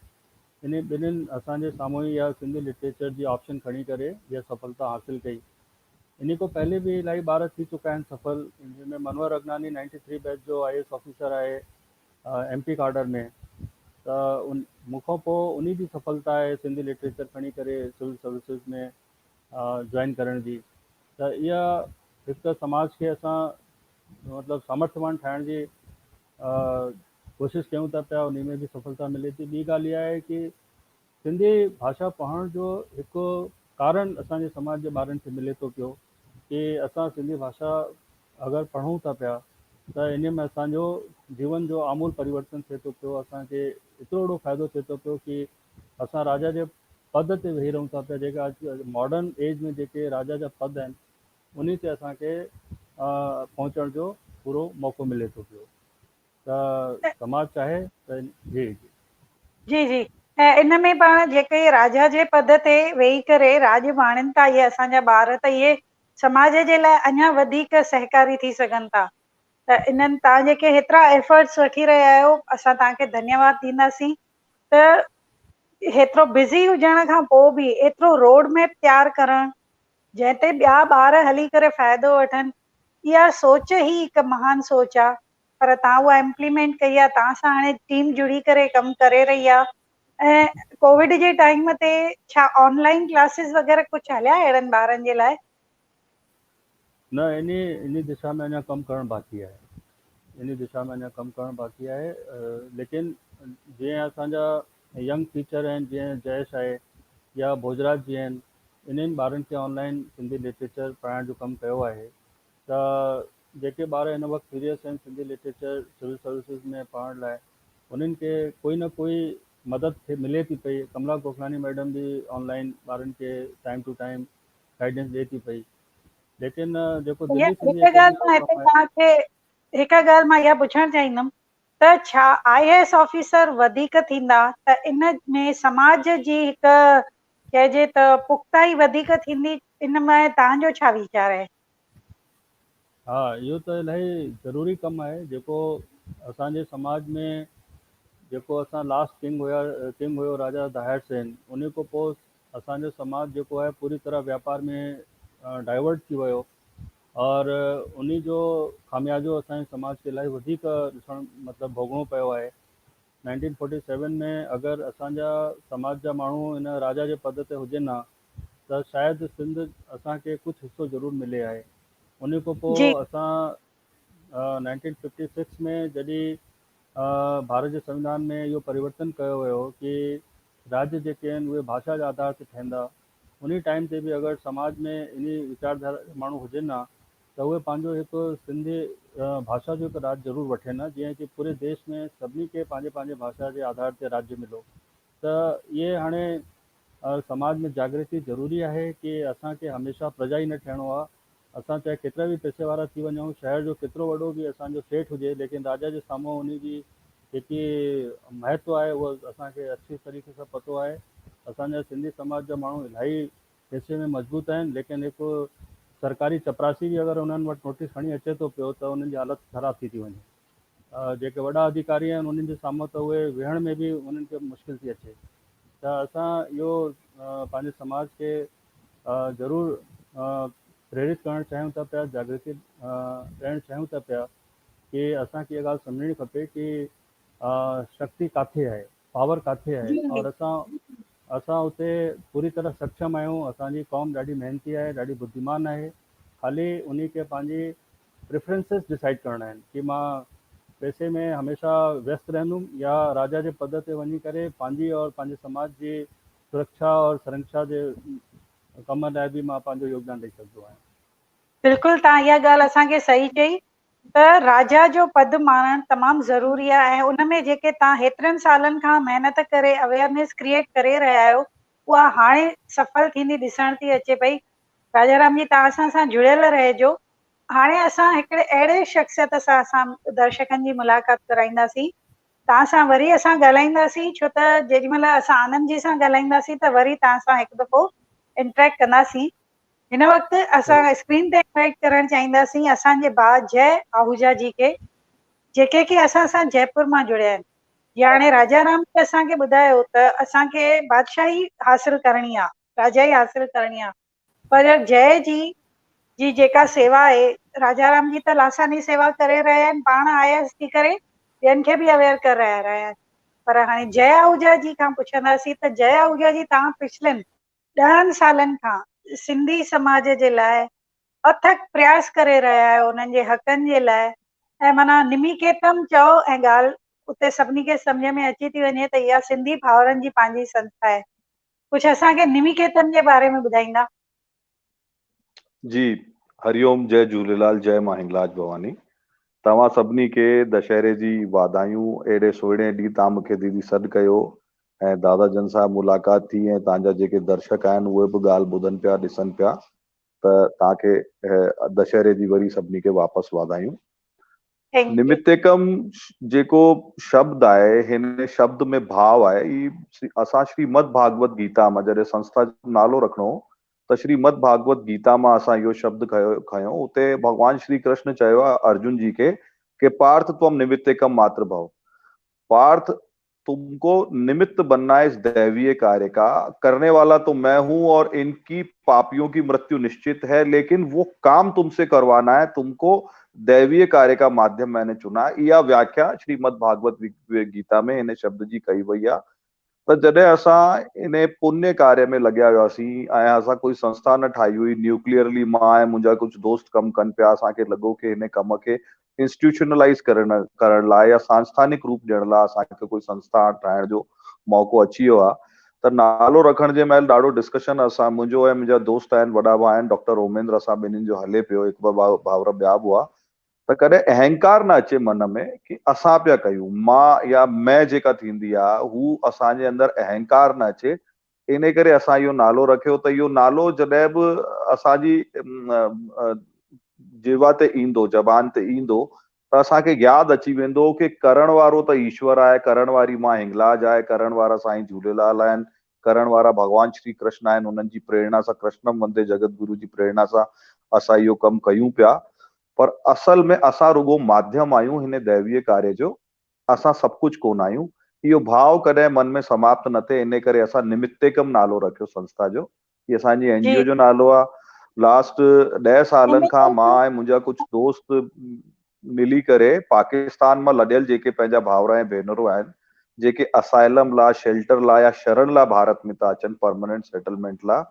[SPEAKER 2] انهي ٻنهين اسان جي سامهون ئي اها سنڌي لٽريچر جي آپشن کڻي ڪري اها سڦلتا حاصل ڪئي. انهي کان پهلي به الاهي ٻار ٿي چڪا آهن سڦل جنهن ۾ منور اگناني نائنٽي ٿري بيچ جو I S officer آهي ايم پي ڪاڊر ۾ ته ان مون کان پوء انهي جي سڦلتا آهي سنڌي لٽريچر کڻي ڪري سول سروسز ۾ جوائن ڪرڻ جي ته اها هڪ ته سماج کي اسان مطلب سامرٿوان ٺاهڻ جي ڪوشش ڪيون ٿا پيا ان ۾ به سڦلتا ملي ٿي ٻي ڳالهه اها آهي ڪي سنڌي ڀاشا پڙهڻ جو هڪ ڪارڻ اسان جي سماج جي ٻارن کي ملي ٿو پيو ڪي اسان سنڌي ڀاشا اگر پڙهون ٿا پيا ته ان ۾ اسان جو جيون جو آمول پريورتن ٿئي ٿو پيو اسان کي ايترو وڏو فائدو ٿئي ٿو پيو ڪي اسان راجا جي پد تي ويهي رهون ٿا پيا جيڪا اڄ ماڊرن ايج ۾ جيڪي راجا جا پد آهن انهي تي اسان کي پهچڻ جو پورو موقعو ملي ٿو پيو ته سماج چاهي ته جي جي.
[SPEAKER 1] جي جي ۽ ان ۾ پاڻ جيڪي راجا جي پد تي ويهي ڪري راڄ ماڻين ٿا اهي اسان جا ٻار ته اهي سماج جي لاء اڃا وڌيڪ سهڪاري ٿي سگهن ٿا ته انهن توهان جيڪي هيترا ايفرٽس وٺي رهيا آهيو اسان توهان کي ڌنيواد ڏينداسين ته هيترو بزي هجڻ کان پوء به ايترو روڊ ميپ تيار ڪرڻ جنهن تي ٻيا ٻار هلي ڪري فائدو وٺن اها سوچ ئي هڪ مهان سوچ آ پر توهان اها امپليمينٽ ڪئي آ توهان سان هاڻي ٽيم جڙي ڪري ڪم ڪري رهي آ ۽ ڪووڊ جي ٽائيم تي ڇا آن لائين ڪلاسز وغيره ڪجهه هليا اهڙن ٻارن جي لاء؟
[SPEAKER 2] نه انهي انهي دشا ۾ اڃا ڪم ڪرڻ باقي آهي انهي دشا ۾ اڃا ڪم ڪرڻ باقي آهي ليڪن جيئن اسان جا ينگ ٽيچر آهن جيئن جيش آهي يا ڀوڄراج جي آهن انهن ٻارن کي آن لائن سنڌي لٽريچر پڙهائڻ جو ڪم ڪيو آهي ته جيڪي ٻار هن وقت سيريس آهن سنڌي لٽريچر سول سروسز ۾ پڙهڻ لاء انهن کي ڪوئي نه ڪوئي مدد ٿي ملي ٿي پئي. ڪملا گوکلاڻي ميڊم به آن لائن ٻارن کي ٽائيم ٽو ٽائيم گائيڊنس ڏئي ٿي پئي. ليڪن جيڪو دلي سنڌي
[SPEAKER 1] هڪ
[SPEAKER 2] اڪيڊمي
[SPEAKER 1] ڳالهه
[SPEAKER 2] جو
[SPEAKER 1] مان
[SPEAKER 2] ڪم
[SPEAKER 1] هتي
[SPEAKER 2] آهي.
[SPEAKER 1] توهان کي هڪ ڳالهه مان اها پڇڻ چاهيندم ته ڇا I A S officer وڌيڪ ٿيندا ته ان ۾ سماج جي هڪ چئجي ته پختائي وڌيڪ ٿيندي ان ۾ توهان جو ڇا ويچار آهي؟
[SPEAKER 2] ها اهو ته الاهي ضروري ڪم آهي جيڪو اسان جي سماج ۾ جيڪو اسان لاسٽ ڪنگ هيا ڪنگ هيو راجا داهر سين انهي کان پوء اسان جو سماج جيڪو آهي پوري طرح وياپار ۾ ڊائيورٽ ٿي ويو اور انهي جو خاميازو اسان جي سماج کي الاهي وڌيڪ ڏسڻ مطلب ڀوڳڻو پيو آهي. نائنٽين فورٽي سيون ۾ اگر اسان جا سماج جا ماڻهو ان راجا جي پد تي هجن ها ته شايد سنڌ اسان کي ڪجهه حصو ضرور ملي آهي. انهي کان پوء اسان نائنٽين ففٽي سڪس ۾ جڏهن ڀارت جي سنوڌان ۾ اهو پريورتن ڪيو ويو ڪي راجيه جيڪي آهن اهي ڀاشا جي آڌار تي ٺهندا انهي ٽائيم تي به اگر سماج ۾ انهي ويچارڌارا جا ماڻهو هجن ها ته اهي پنهنجو هڪ سنڌي ڀاشا جو هڪ راڄ ضرور وٺين ها جيئن ڪي پوري ديش ۾ سڀني کي پنهنجي پنهنجي ڀاشا جي آڌار تي راجيه ملو ته اهي هاڻي سماج ۾ جاگرتي ضروري آهي ڪي اسان کي هميشه پرجا ئي نه ٺهڻو آهي اسان چاهي ڪيترا به پئسي وارا ٿي وڃون شهر جو ڪيترو وڏو به اسان جو سيٺ هجي ليڪن راجا جي سامهون انهي جي جيڪي مهتو آهي اهو اسان کي اڇي طريقي سان پتو آهي. اسان جا سنڌي سماج جا ماڻهو الاهي پئسي ۾ مضبوط آهن ليڪن هڪ سرڪاري چپراسي به اگر انهن وٽ نوٽيس کڻي اچي ٿو پيو ته انهن جي حالت خراب ٿي ٿي وڃي. جيڪي وڏا اڌيڪاري آهن انهن جي سامهون ته اهي ويهڻ ۾ به انهن کي مشڪل ٿي اچي ته اسان اهو پنهنجي سماج کي ضرور پريرت ڪرڻ چاهيون ٿا پيا جاگرتي ڏيڻ چاهيون ٿا پيا ڪي اسان کي اها ڳالهه سمجهڻي کپي ڪي شڪتي ڪاٿي آهي پاور ڪاٿي آهي اور اسان اسان اتي پوري طرح سڪشم آهيون اسان جي قوم ڏاڍي محنتي آهي ڏاڍي ٻڌيمان آهي خالي انهي کي پنهنجي پريفرنسز ڊسائيڊ ڪرڻا آهن ڪي مان پئسي ۾ هميشه ويست رهندم يا راجا جي پد تي وڃي ڪري پنهنجي اور پنهنجي سماج جي سرڪشا اور سرنڪشا جي ڪم لاء به مان پنهنجو يوگدان ڏئي سگهندو آهيان.
[SPEAKER 1] بلڪل توهان اها ڳالهه اسان کي صحيح چئي ته راجا جو پد ماڻڻ تمام ضروري آهي ۽ ان ۾ جيڪي توهان هيترن سالن کان محنت ڪري اويئرنيس ڪريئيٽ ڪري رهيا آهيو اها هاڻي سڦل ٿيندي ڏسڻ ٿي اچي پئي. راجا رام جي توهان اسان سان جڙيل رهجو. هاڻي اسان هڪڙي اهڙي شخصيت سان اسان درشڪن جي ملاقات ڪرائينداسين. توهان سان وري اسان ڳالهائينداسين ڇو ته جيڏي مهل اسان آنند جي سان ڳالهائينداسين ته وري توهان سان هڪ دفعو انٽريڪٽ ڪنداسين. هن وقت اسان اسڪرين تي انوائيٽ ڪرڻ چاهينداسين اسان جي ڀاء جئه آهوجا جي کي جيڪي ڪي اسان سان جئپور مان جڙيا آهن. جي هاڻي راجا رام جي اسان کي ٻڌايو ته اسان کي بادشاهي حاصل ڪرڻي آ راجائي حاصل ڪرڻي آ پر جئه جي جي جيڪا سيوا آهي راجا رام جي ته لاساني سيوا ڪري رهيا آهن پاڻ آيس ٿي ڪري ٻين کي به اويئر ڪري رهيا آهن پر هاڻي جئه آهوجا جي کان پڇنداسين ته جئه آهوجا جي توهان پڇلن ڏهن سالن کان سنڌي سماج جي لاء اٿڪ پرياس ڪري رهيا آهيو انهن جي حقن جي لاء ۽ معنيٰ نميڪيتم چئو ۽ ڳالهه اتي سڀني کي سمجهه ۾ اچي ٿي وڃي ته اها سنڌي ڀائرن جي پنهنجي سنسٿا آهي ڪجهه اسان کي نميڪيتن جي باري ۾ ٻڌائيندا.
[SPEAKER 3] جي هري اوم جئي جهوليلال جئي مان هنگلاج ڀواني توهان سڀني کي دشهري جي واڌايون اهڙي سهڻي ڏينهن توهان مونکي ديدي سڏ ڪيو ۽ دادا جن سان ملاقات ٿي ۽ توهان جا جيڪي درشڪ آهن اهي به ڳالهه ٻڌن پيا ڏسن پيا ته توهان کي دشهري جي وري سڀني کي واپس واڌايون. نمتيڪم جيڪو شبد آهي هن شبد ۾ ڀاو آهي هي اسان شري مد ڀاڳوت گيتا مان جڏهن سنسٿا جو نالو رکڻو هو ته شري مد ڀاڳوت گيتا مان اسان اهو شبد کنيو اتي ڀڳوان شري ڪرشن چيو آهي ارجن جي کي ڪي پارٿ تم نمتيڪم ماتر ڀو پارٿ तुमको निमित्त बनना है इस दैवीय कार्य का, करने वाला तो मैं हूं और इनकी पापियों की मृत्यु निश्चित है, लेकिन वो काम तुमसे करवाना है, तुमको दैवीय कार्य का माध्यम मैंने चुना। इहा व्याख्या श्रीमद् भागवत गीता में इन शब्द जी कई वई आहे। त जॾहिं असां इन पुण्य कार्य में लॻिया हुआसीं ऐं असां कोई संस्था न ठाही हुई, न्यूक्लियरली मां ऐं मुंहिंजा कुझु दोस्त कमु कनि पिया, असांखे लॻो की हिन कम खे इंस्टीट्यूशनलाइज़ करण करण लाइ या सांस्थानिक रूप ॾियण लाइ असांखे कोई संस्था ठाहिण जो मौक़ो अची वियो आहे त नालो रखण जे महिल ॾाढो डिस्कशन असां मुंहिंजो ऐं मुंहिंजा दोस्त आहिनि, वॾा भाउ आहिनि, डॉक्टर ओमेंद्र असां ॿिन्हिनि जो हले पियो, हिकु ॿ भाउर ॿिया बि हुआ। ته ڪڏهن اهنڪار نه اچي من ۾ ڪي اسان پيا ڪيون، مان يا مين جيڪا ٿيندي آ هو اسان جي اندر اهنڪار نه اچي، انهي ڪري اسان اهو نالو رکيو ته اهو نالو جڏهن به اسان جي جيوا تي ايندو، زبان تي ايندو ته اسان کي ياد اچي ويندو ڪي ڪرڻ وارو ته ايشور آهي، ڪرڻ واري مان هنگلاج آهي، ڪرڻ وارا سائين جهوليلال آهن، ڪرڻ وارا ڀڳوان شري ڪرشن آهن، انهن جي پريرڻا سان ڪرشنم وندي جڳت گرو جي پريرڻا سان اسان اهو ڪم ڪيون پيا، پر اصل ۾ اسان رڳو ماڌيم آهيون هن دئويه ڪاريه جو، اسان سڀ ڪجهه ڪونه آهيون، اهو ڀاء ڪڏهن من ۾ سماپت نه ٿئي، انهي ڪري اسان نمتيڪم نالو رکيو سنسٿا جو، هي اسان جي اين جي او جو نالو آهي، لاسٽ ڏهه سالن کان مان ۽ منهنجا ڪجهه دوست ملي ڪري پاڪستان مان لڏيل جيڪي پنهنجا ڀائر ۽ ڀينرون آهن جيڪي اسائلم لا، شيلٽر لا يا شرڻ لا ڀارت ۾ ٿا اچن پرماننٽ سيٽلمينٽ لا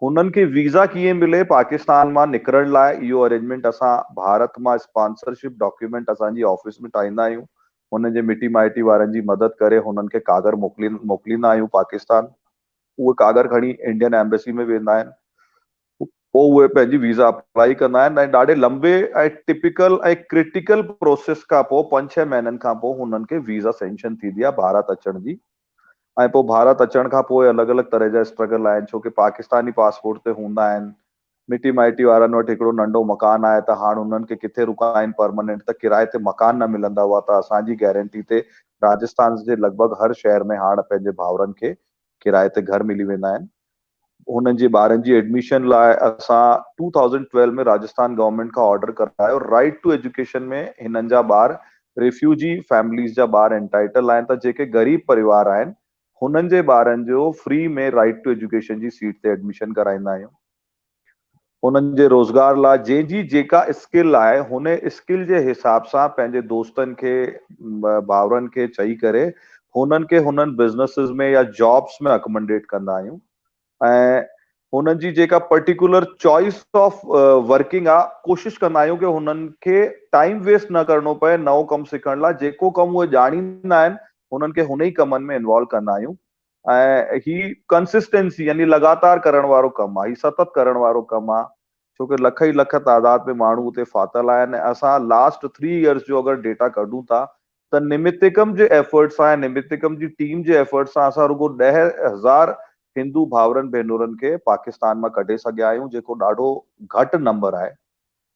[SPEAKER 3] هنن کي ويزا ڪيئن ملي پاڪستان مان نڪرڻ لاء اهو ارينجمينٽ اسان ڀارت مان اسپانسرشپ ڊاڪيومينٽ اسان جي آفيس ۾ ٺاهيندا آهيون هنن جي مٽي مائٽي وارن جي مدد ڪري هنن کي ڪاڳر موڪليندا آهيون پاڪستان اهي ڪاڳر کڻي انڊين ايمبسي ۾ ويندا آهن پوء اهي پنهنجي ويزا اپلائي ڪندا آهن ۽ ڏاڍي لنبي ۽ ٽپيڪل ۽ ڪرٽيڪل پروسيس کان پوء پنج ڇهه مهينن کان پوء هنن کي ويزا سينڪشن ٿيندي آهي ڀارت اچڻ جي ۽ پوء ڀارت اچڻ کان پوء الڳ الڳ طرح جا اسٽرگل آهن ڇو ڪي پاڪستاني پاسپورٽ تي هوندا آهن مٽي مائٽي وارن وٽ هڪڙو ننڍو مڪان آهي ته هاڻ هنن کي ڪٿي رڪائين پرماننٽ ته ڪرائي تي مڪان نه ملندا هئا ته اسان جي گيرنٽي تي راجسٿان جي لڳ ڀڳ هر شهر ۾ هاڻ پنهنجي ڀائرن کي ڪرائي تي گهر ملي ويندا آهن. هنن جي ٻارن جي ايڊميشن لاء اسان two thousand twelve ۾ Rajasthan government کان آرڊر ڪرايو رائيٽ ٽو ايجوڪيشن ۾ هنن جا ٻار ريفيوجي فيمليز جا ٻار انٽائيٽل آهن ته جيڪي غريب پريوار آهن هنن جي ٻارن جو فري ۾ رائيٽ ٽو ايجوڪيشن جي سيٽ تي ايڊميشن ڪرائيندا آهيون. هنن جي روزگار لاء جنهن جي جيڪا اسڪل آهي هن اسڪل جي حساب سان پنهنجي دوستن کي ڀائرن کي چئي ڪري هنن کي هنن بزنسز ۾ يا جابس ۾ اڪمنڊيٽ ڪندا آهيون ۽ هنن جي جيڪا پرٽيڪولر چوائس آف ورڪنگ آ ڪوشش ڪندا آهيون ڪي هنن کي ٽائيم ويسٽ نه ڪرڻو پئي نئون ڪم سکڻ لاء جيڪو ڪم اهي ڄاڻيندا آهن هنن کي هن ئي ڪمن ۾ انوالو ڪندا آهيون ۽ هي ڪنسسٽنسي يعني لڳاتار ڪرڻ وارو ڪم آهي، هي ستت ڪرڻ وارو ڪم آهي، ڇو ڪي لک ئي لک تعداد ۾ ماڻهو اتي ڦاٿل آهن ۽ اسان لاسٽ ٿري ايئرس جو اگر ڊيٽا ڪڍون ٿا ته نمتڪم جي ايفرٽ سان ۽ نمتڪم جي ٽيم جي ايفرٽ سان اسان رڳو 10,000 هندو ڀائرن ڀينرن کي پاڪستان مان ڪڍي سگهيا آهيون جيڪو ڏاڍو گهٽ نمبر آهي.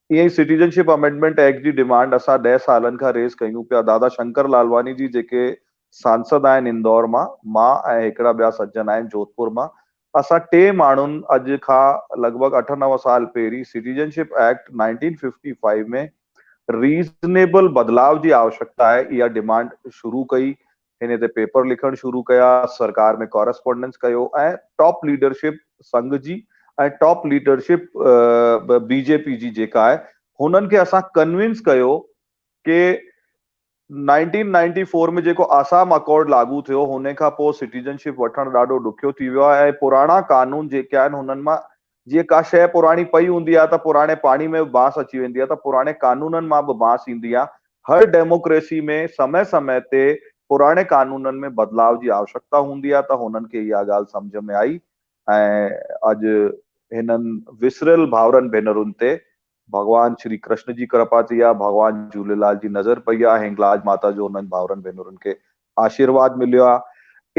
[SPEAKER 3] ائين ئي سٽيزن شپ امينڊمينٽ ايڪٽ جي ڊمانڊ اسان 10 سالن کان ريز ڪيون پيا، دادا شنڪر لالواني جي جيڪي سانسد آهن اندور مان، مان ۽ هڪڙا ٻيا سڄڻ آهن جوڌپور مان، اسان ٽي ماڻهن اڄ کان لڳ ڀڳ اٺ نو سال پهرين citizen ship act 1955 ۾ reasonable بدلاء جي آوشڪتا آهي اها ڊمانڊ شروع ڪئي، هن تي پيپر لکڻ شروع ڪيا، سرڪار ۾ ڪارسپانڊنس ڪيو ۽ ٽاپ ليڊرشپ سنگهه جي ۽ ٽاپ ليڊرشپ بي جي پي جي جيڪا آهي هنن کي اسان ڪنوينس ڪيو ڪي 1994 ۾ جيڪو آسام اڪارڊ لاڳو ٿيو هن کان پوء سٽيزن شپ وٺڻ ڏاڍو ڏکيو ٿي ويو آهي ۽ پراڻا قانون جيڪي آهن هنن مان جيئن ڪا شيء پراڻي پئي هوندي آهي ته پراڻي پاڻي ۾ به بانس اچي ويندي آهي ته پراڻي قانونن مان به بانس ايندي آهي. هر ڊيموڪريسي ۾ سمي سمي تي پراڻي قانونن ۾ بدلاء جي آوشڪتا هوندي آهي ته هنن کي اها ڳالهه سمجهه ۾ آئي ۽ اڄ هنن وسريل ڀائرن ڀينرن تي ڀڳوان شري ڪرشن جي ڪرپا ٿي آ، ڀڳوان جهوليلال جي نظر پئي آ، هنگلاج ماتا جو انهن ڀائرن ڀينرن کي آشيرواد مليو آ.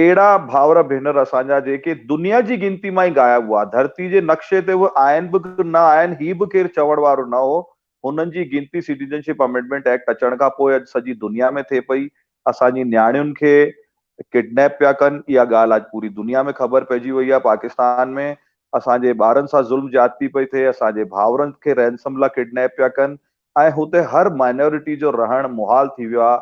[SPEAKER 3] اهڙا ڀائر ڀينر اسان جا جيڪي دنيا جي گنتي مان ئي غائب هئا، ڌرتي جي نقشي تي به آهن به ڪه نه آهن هي به ڪير چوڻ وارو نه هو، هنن جي گنتي سٽيزن شپ امينڊمينٽ ايڪٽ اچڻ کان پوء اڄ سڄي دنيا ۾ ٿئي پئي، اسان جي نياڻين کي ڪڊنيپ پيا ڪن، اها ڳالهه اڄ پوري دنيا ۾ خبر پئجي وئي آ، پاڪستان ۾ اسان جي ٻارن سان ظلم زيادتي پئي ٿئي، اسان جي ڀائرن کي رينسم لا ڪڊنيپ پيا ڪن ۽ هتي هر مائنورٽي جو رهڻ محال ٿي ويو آ،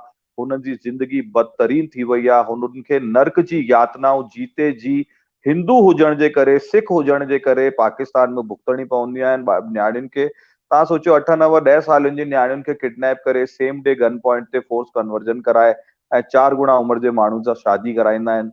[SPEAKER 3] هنن جي زندگي بدترين ٿي وئي آ، هنن کي نرڪ جي ياتنائون جيتي جي هندو هجڻ جي ڪري، سک هجڻ جي ڪري پاڪستان ۾ ڀڳتڻي پونديون آهن، نياڻين کي توهان سوچيو اٺ نو ڏهه سالن جي نياڻين کي ڪڊنيپ ڪري سيم ڊي گن پوائنٽ تي فورس ڪنورجن ڪرائي ۽ چار گڻا عمر جي ماڻهن سان شادي ڪرائيندا آهن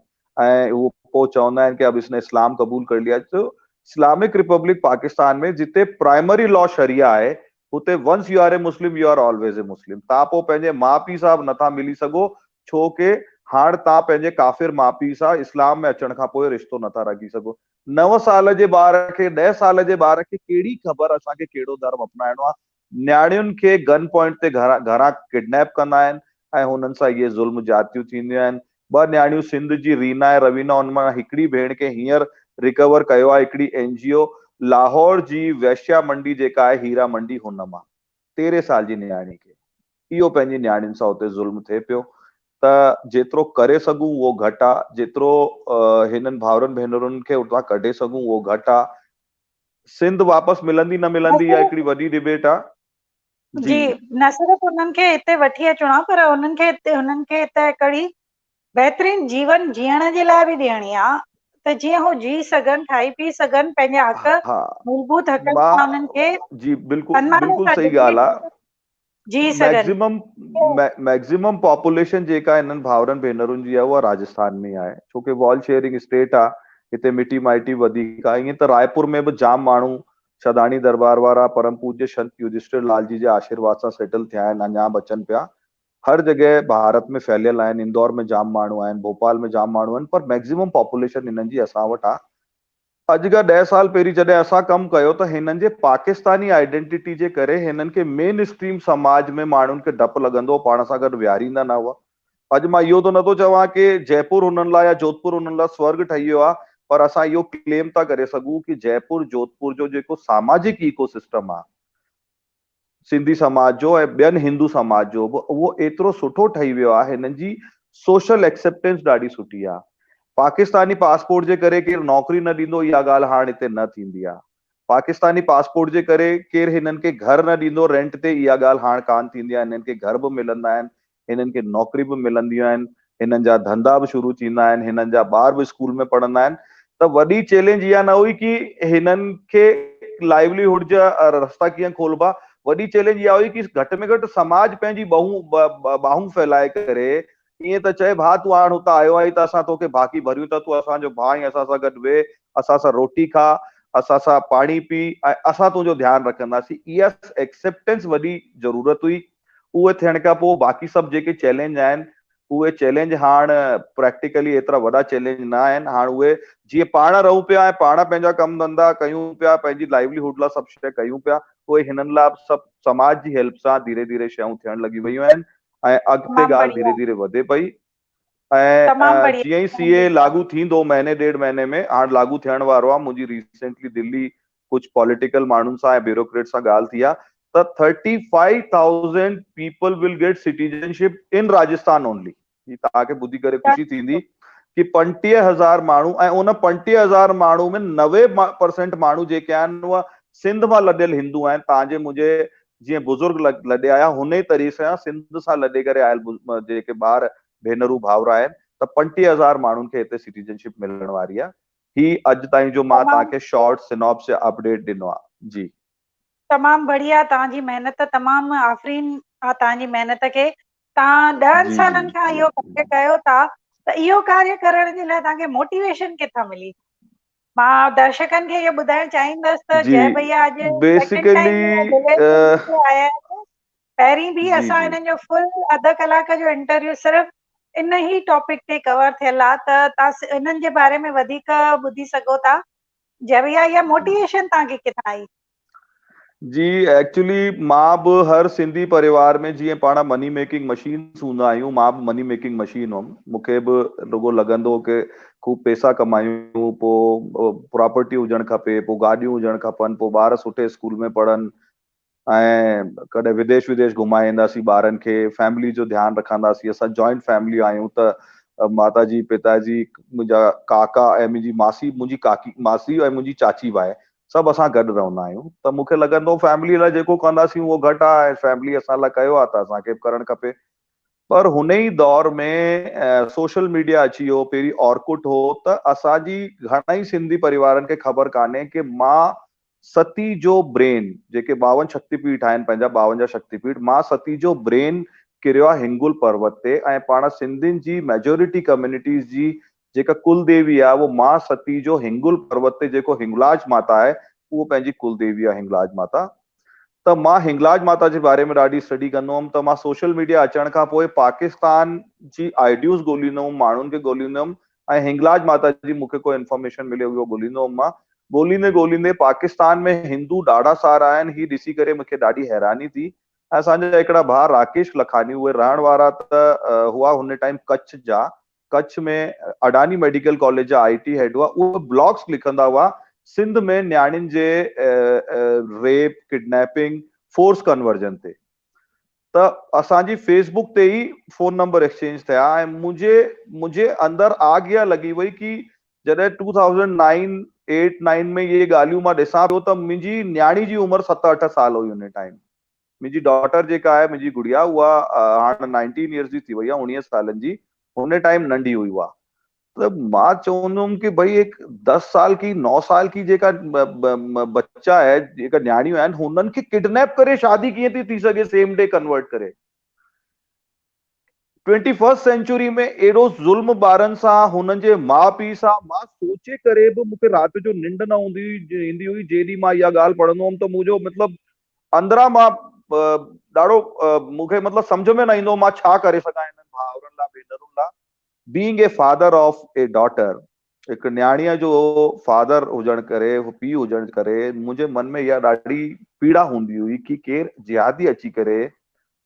[SPEAKER 3] ۽ هو پوء چوندا آهن ڪي اب اس ني اسلام قبول ڪر ليا تو اسلامڪ ريپبلڪ پاڪستان ۾ جتي پرائمري لا شريعه آهي هتي once you are a Muslim you are always a Muslim تان پوء پنهنجي ماء پيء سان به نٿا ملي سگهو ڇو ڪي هاڻ تان پنهنجي ڪافر ماء پيء سان اسلام ۾ اچڻ کان پوء رشتو نٿا رکي سگهو 9 سال جي ٻار کي 10 سال جي ٻار کي ڪهڙي خبر اسان کي ڪهڙو ڌرم اپنائڻو آهي. نياڻين کي گن پوائنٽ تي گهران گهران ڪڊنيپ ڪندا آهن ۽ هنن سان اهي ظلم زيادتيون ٿينديون آهن. ٻه نياڻيون سنڌ جي رينا ۽ روينا ان مان هڪڙي ڀيڻ کي هينئر ريڪور ڪيو آهي هڪڙي اين جي او لاهور جي ويشيا منڊي جيڪا آهي هيرا منڊي هن مان 13 سال جي نياڻي کي اهو پنهنجي نياڻين سان اتي ظلم ٿئي پيو ته جيترو ڪري سگهون اهو گهٽ آ جيترو هنن ڀائرن ڀينرن کي اتان ڪڍي سگهون اهو گهٽ آ. سنڌ واپس ملندي نه ملندي اها هڪڙي وڏي ڊبيٽ آ.
[SPEAKER 1] جي نه صرف انهن کي هتي وٺي اچڻو آ پر انهن کي هنن کي هتي هڪڙي بهترين جيون جيئڻ جي لاء به ڏيڻي آ ته جيئن هو جي سگهن کائي پي سگهن پنهنجا حق مولڀوت حقن سان انهن کي
[SPEAKER 3] جي بلڪل بلڪل صحيح ڳالهه آ
[SPEAKER 1] جي سگهن.
[SPEAKER 3] ميڪزيمم ميڪزيمم پاپوليشن جيڪا انهن ڀائرن ڀينرن جي آهي اها راجسٿان ۾ آهي ڇو ڪي وال شيئرنگ اسٽيٽ آهي هتي مٽي مائٽي وڌيڪ آهي ائين ته رائپور ۾ به جام ماڻهو شداڻي دربار وارا پرم پوجيه شنت يڌشٽر لال جي جي آشيرواد سان سيٽل ٿيا آهن اڃا به اچن پيا هر جڳهه ڀارت ۾ ڦهليل آهن اندور ۾ جام ماڻهو آهن ڀوپال ۾ جام ماڻهو آهن پر ميڪزيمم پاپوليشن هنن جي اسان وٽ آهي اڄ کان 10 سال پهرين جڏهن اسان ڪم ڪيو ته هنن جي پاڪستاني آئيڊينٽيٽي جي ڪري هنن کي مين اسٽريم سماج ۾ ماڻهن کي ڊپ لڳندو هو پاڻ سان گڏ ويهاريندا نه هئا. اڄ مان اهو ته نٿو چوان ڪي جئپور هنن لاء يا جوڌپور هنن لاء سورڳ ٺهي ويو آهي پر اسان اهو ڪليم ٿا ڪري سگهون ڪي جئپور جوڌپور جو جيڪو ساماجڪ ايڪو سسٽم آهي سنڌي سماج جو ۽ ٻين هندو سماج جو به اهو ايترو سٺو ٺهي ويو آهي هنن جي سوشل ايڪسيپٽنس ڏاڍي سٺي آهي پاڪستاني پاسپورٽ جي ڪري ڪير نوڪري نه ڏيندو اها ڳالهه هاڻ هتي نه ٿيندي آهي پاڪستاني پاسپورٽ جي ڪري ڪير هنن کي گهر نه ڏيندو رينٽ تي اها ڳالهه هاڻ ڪانه ٿيندي آهي هنن کي گهر به ملندا آهن هنن کي نوڪري به ملنديون آهن، هنن جا ڌنڌا به شروع ٿيندا آهن، هنن جا ٻار به اسڪول ۾ پڙهندا آهن ته وڏي چئلينج اها نه هئي ڪي هنن کي لائيولي هوڊ جا رستا ڪيئن کولبا، وڏي چئلينج اها هئي ڪي گهٽ ۾ گهٽ سماج پنهنجي ٻانهون ڦهلائي ڪري ائين ته چئي ڀاء تون هاڻ هتان آيو آهين ته اسان توکي ڀاڪي ڀريون ٿا تون اسان جو ڀاء آهين اسان سان گڏ ويهه، اسان سان روٽي کاء، اسان سان پاڻي پي ۽ اسان تنهنجو ڌيان رکنداسين اها ايڪسيپٽنس وڏي ضرورت هئي. اهي ٿيڻ کان پوء باقي سڀ جيڪي چئلينج آهن اهي چئلينج هاڻ پريڪٽيڪلي ايترا وڏا چئلينج نه آهن هاڻ اهي جيئن پاڻ رهون پيا ۽ پاڻ پنهنجا ڪم ڌنڌا ڪيون پيا پنهنجي لائيولي هوڊ لاء سڀ شيء ڪيون پيا اهي هنن لاء به سڀ سماج جي هيلپ سان ڌيري ڌيري شيون ٿيڻ لڳي ويون آهن ۽ اڳتي ڳالهه ڌيري ڌيري وڌي پئي ۽ جيئن ئي سي اي لاڳو ٿيندو مهيني ڏيڍ مهيني ۾ هاڻ لاڳو ٿيڻ وارو آهي منهنجي ريسينٽلي دلي ڪجهه پوليٽيڪل ماڻهن سان ۽ بيوروڪريٽ سان ڳالهه ٿي آهي ته 35,000 people will get citizenship in Rajasthan only هي توهان کي ٻڌي ڪري خوشي ٿيندي ڪي 35,000 ماڻهو ۽ ان 35,000 ماڻهو ۾ 90% ماڻهو جيڪي آهن اها سنڌ مان لڏيل هندو آهن توهان جي منهنجي جيئن بزرگ لڏي آيا هن ئي طريقي سان سنڌ سان لڏي ڪري آيل جيڪي ٻار ڀينرون ڀائر آهن ته 35,000 ماڻهن کي هتي سٽيزن شپ ملڻ واري آهي هي اڄ تائين جو مان توهان کي شارٽ سناپس يا اپڊيٽ ڏنو آهي جي.
[SPEAKER 1] تمام بڙيا توهان جي محنت تمام آفرين آ توهان جي محنت کي توهان ڏهن سالن کان اهو ڪاريه ڪيو ٿا ته اهو ڪاريه ڪرڻ جي لاء توهان کي موٽيويشن ڪٿان ملي مان درشڪن کي اهو ٻڌائڻ چاهيندس ته جئي ڀئيا اڄ سيڪنڊ ٽائيم آيا آهن پهرين به اسان هنن جو فل اڌ ڪلاڪ جو انٽرويو صرف ان ئي ٽاپڪ تي ڪور ٿيل آ ته تان انهن جي باري ۾ وڌيڪ ٻڌي سگهو ٿا جئي ڀئيا اها موٽيويشن تان کي ڪٿان آئي؟
[SPEAKER 3] جي ايڪچولي مان به هر سنڌي پريوار ۾ جيئن پاڻ مني ميڪنگ مشينس هوندا آهيون مان به مني ميڪنگ مشين هئم مون کي به رڳو لڳندو هو ڪي خوب پيسا ڪمايون پو پراپرٽي هجڻ کپي پو گاڏيون هجڻ کپن پو ٻار سٺي اسڪول ۾ پڙهن ۽ ڪڏهن وديش وديش گهمائي اينداسين ٻارن کي فيملي جو ڌيان رکنداسين اسان جوائنٽ فيملي آهيون ته ماتا جي پتا جي منهنجا ڪاڪا ۽ منهنجي ماسي منهنجي ڪاڪي ماسي ۽ منهنجي چاچي به آهي سڀ اسان گڏ رهندا آهيون ته مون کي لڳندو هو فيملي لاء جيڪو ڪنداسين اهو گهٽ آهي ۽ فيملي اسان لاء ڪيو آهي ته اسان کي به ڪرڻ کپي پر هن ئي دور ۾ سوشل ميڊيا اچي ويو پهرين اورڪٽ هو ته اسان جي گهڻا ئي سنڌي پريوارن کي خبر ڪانهي ڪي مان ستي جو برين جيڪي 52 شڪتي پيٺ آهن پنهنجا 52 شڪتي پيٺ مان ستي جو برين ڪريو آهي هنگل پروت تي ۽ پاڻ سنڌين جي ميجورٽي ڪميونٽيز جي جيڪا ڪل ديوي آهي اهو مان ستي جو هنگل پروت تي جيڪو هنگلاج ماتا آهي اهو پنهنجي ڪل ديوي آهي هنگلاج ماتا ته مان هنگلاج ماتا جي باري ۾ ڏاڍي اسٽڊي ڪندو هئم ته مان سوشل ميڊيا اچڻ کان پوء پاڪستان جي آئيڊيوز ڳوليندو هئم ماڻهن کي ڳوليندو هئم ۽ هنگلاج ماتا جي مون کي ڪو انفارميشن ملي اهو ڳوليندو هئم مان. ڳوليندي ڳوليندي پاڪستان ۾ هندو ڏاڍا سارا آهن هي ڏسي ڪري مون کي ڏاڍي حيراني ٿي ۽ اسان جا هڪڙا ڀاء راڪيش لکاني اهي رهڻ وارا ته هئا هن ٽائيم ڪڇ جا ڪڇ ۾ اڊاني ميڊيڪل ڪاليج جا آئي ٽي هيڊ هئا اهي بلاگس لکندا هئا سنڌ ۾ نياڻين جي ريپ ڪڊنيپنگ فورس ڪنورجن تي ته اسان جي فيس بڪ تي ئي فون نمبر ايڪسچينج ٿيا ۽ منهنجي منهنجي اندر آگ اها لڳي وئي ڪي جڏهن two thousand nine eight nine ۾ اهي ڳالهيون مان ڏسان پيو ته منهنجي نياڻي جي عمر ست اٺ سال هئي ان ٽائيم منهنجي ڊاٽر جيڪا آهي منهنجي گڙيا اها هاڻ نائنٽين ايئرس جي ٿي وئي آهي اڻويهه سالن جي ان ٽائيم ننڍي هئي اها ته مان چوندو هوم ڪي ڀئي هڪ دس سال ڪي نو سال ڪي جيڪا بچا آهي جيڪا نياڻيون آهن هنن کي ڪڊنيپ ڪري شادي ڪيئن ٿي ٿي سگهي سيم ڊي ڪنورٽ ڪري ٽوئنٽي فرسٽ سينچوري ۾ اهڙو ظلم ٻارن سان هنن جي ماء پيء سان مان سوچي ڪري به مون کي رات جو ننڊ نه هوندي هئي ايندي هئي جي ڏينهن مان اها ڳالهه پڙهندو هوم ته منهنجو مطلب اندران مان ڏاڍو مون کي مطلب سمجهه ۾ نه ايندو مان ڇا ڪري سگهان هنن ڀائرن لاء ڀينرن لاء being a father of a daughter هڪ نياڻيء جو فادر هجڻ ڪري پيء هجڻ ڪري منهنجي من ۾ اها ڏاڍي پيڙا هوندي هئي ڪي ڪير جهادي اچي ڪري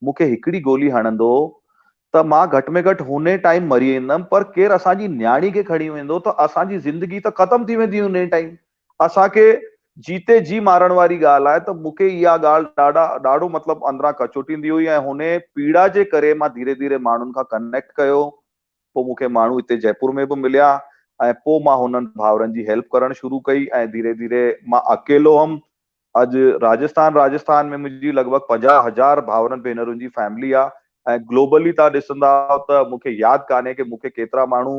[SPEAKER 3] مون کي هڪڙي گولي هڻندو ته مان گهٽ ۾ گهٽ هن ٽائيم مري ويندم پر ڪير اسان جي نياڻي کي کڻي ويندو ته اسان جي زندگي ته ختم ٿي ويندي هن ٽائيم اسان کي جيتي جي مارڻ واري ڳالهه آهي ته مون کي اها ڳالهه ڏاڍا ڏاڍو مطلب اندران ڪچوٽيندي هئي ۽ هن پيڙا جي ڪري مان ڌيري ڌيري ماڻهن کان ڪنيڪٽ ڪيو پوء مون کي ماڻهو هتي جئپور ۾ به مليا ۽ پوء مان هنن ڀائرن جي هيلپ ڪرڻ شروع ڪئي ۽ ڌيري ڌيري مان اڪيلو هئم اڄ راجسٿان راجسٿان ۾ منهنجي لڳ ڀڳ 50 هزار ڀائرن ڀينرن جي فيملي آهي ۽ گلوبلي تان ڏسندا ته مون کي ياد ڪانهي ڪي مون کي ڪيترا ماڻهو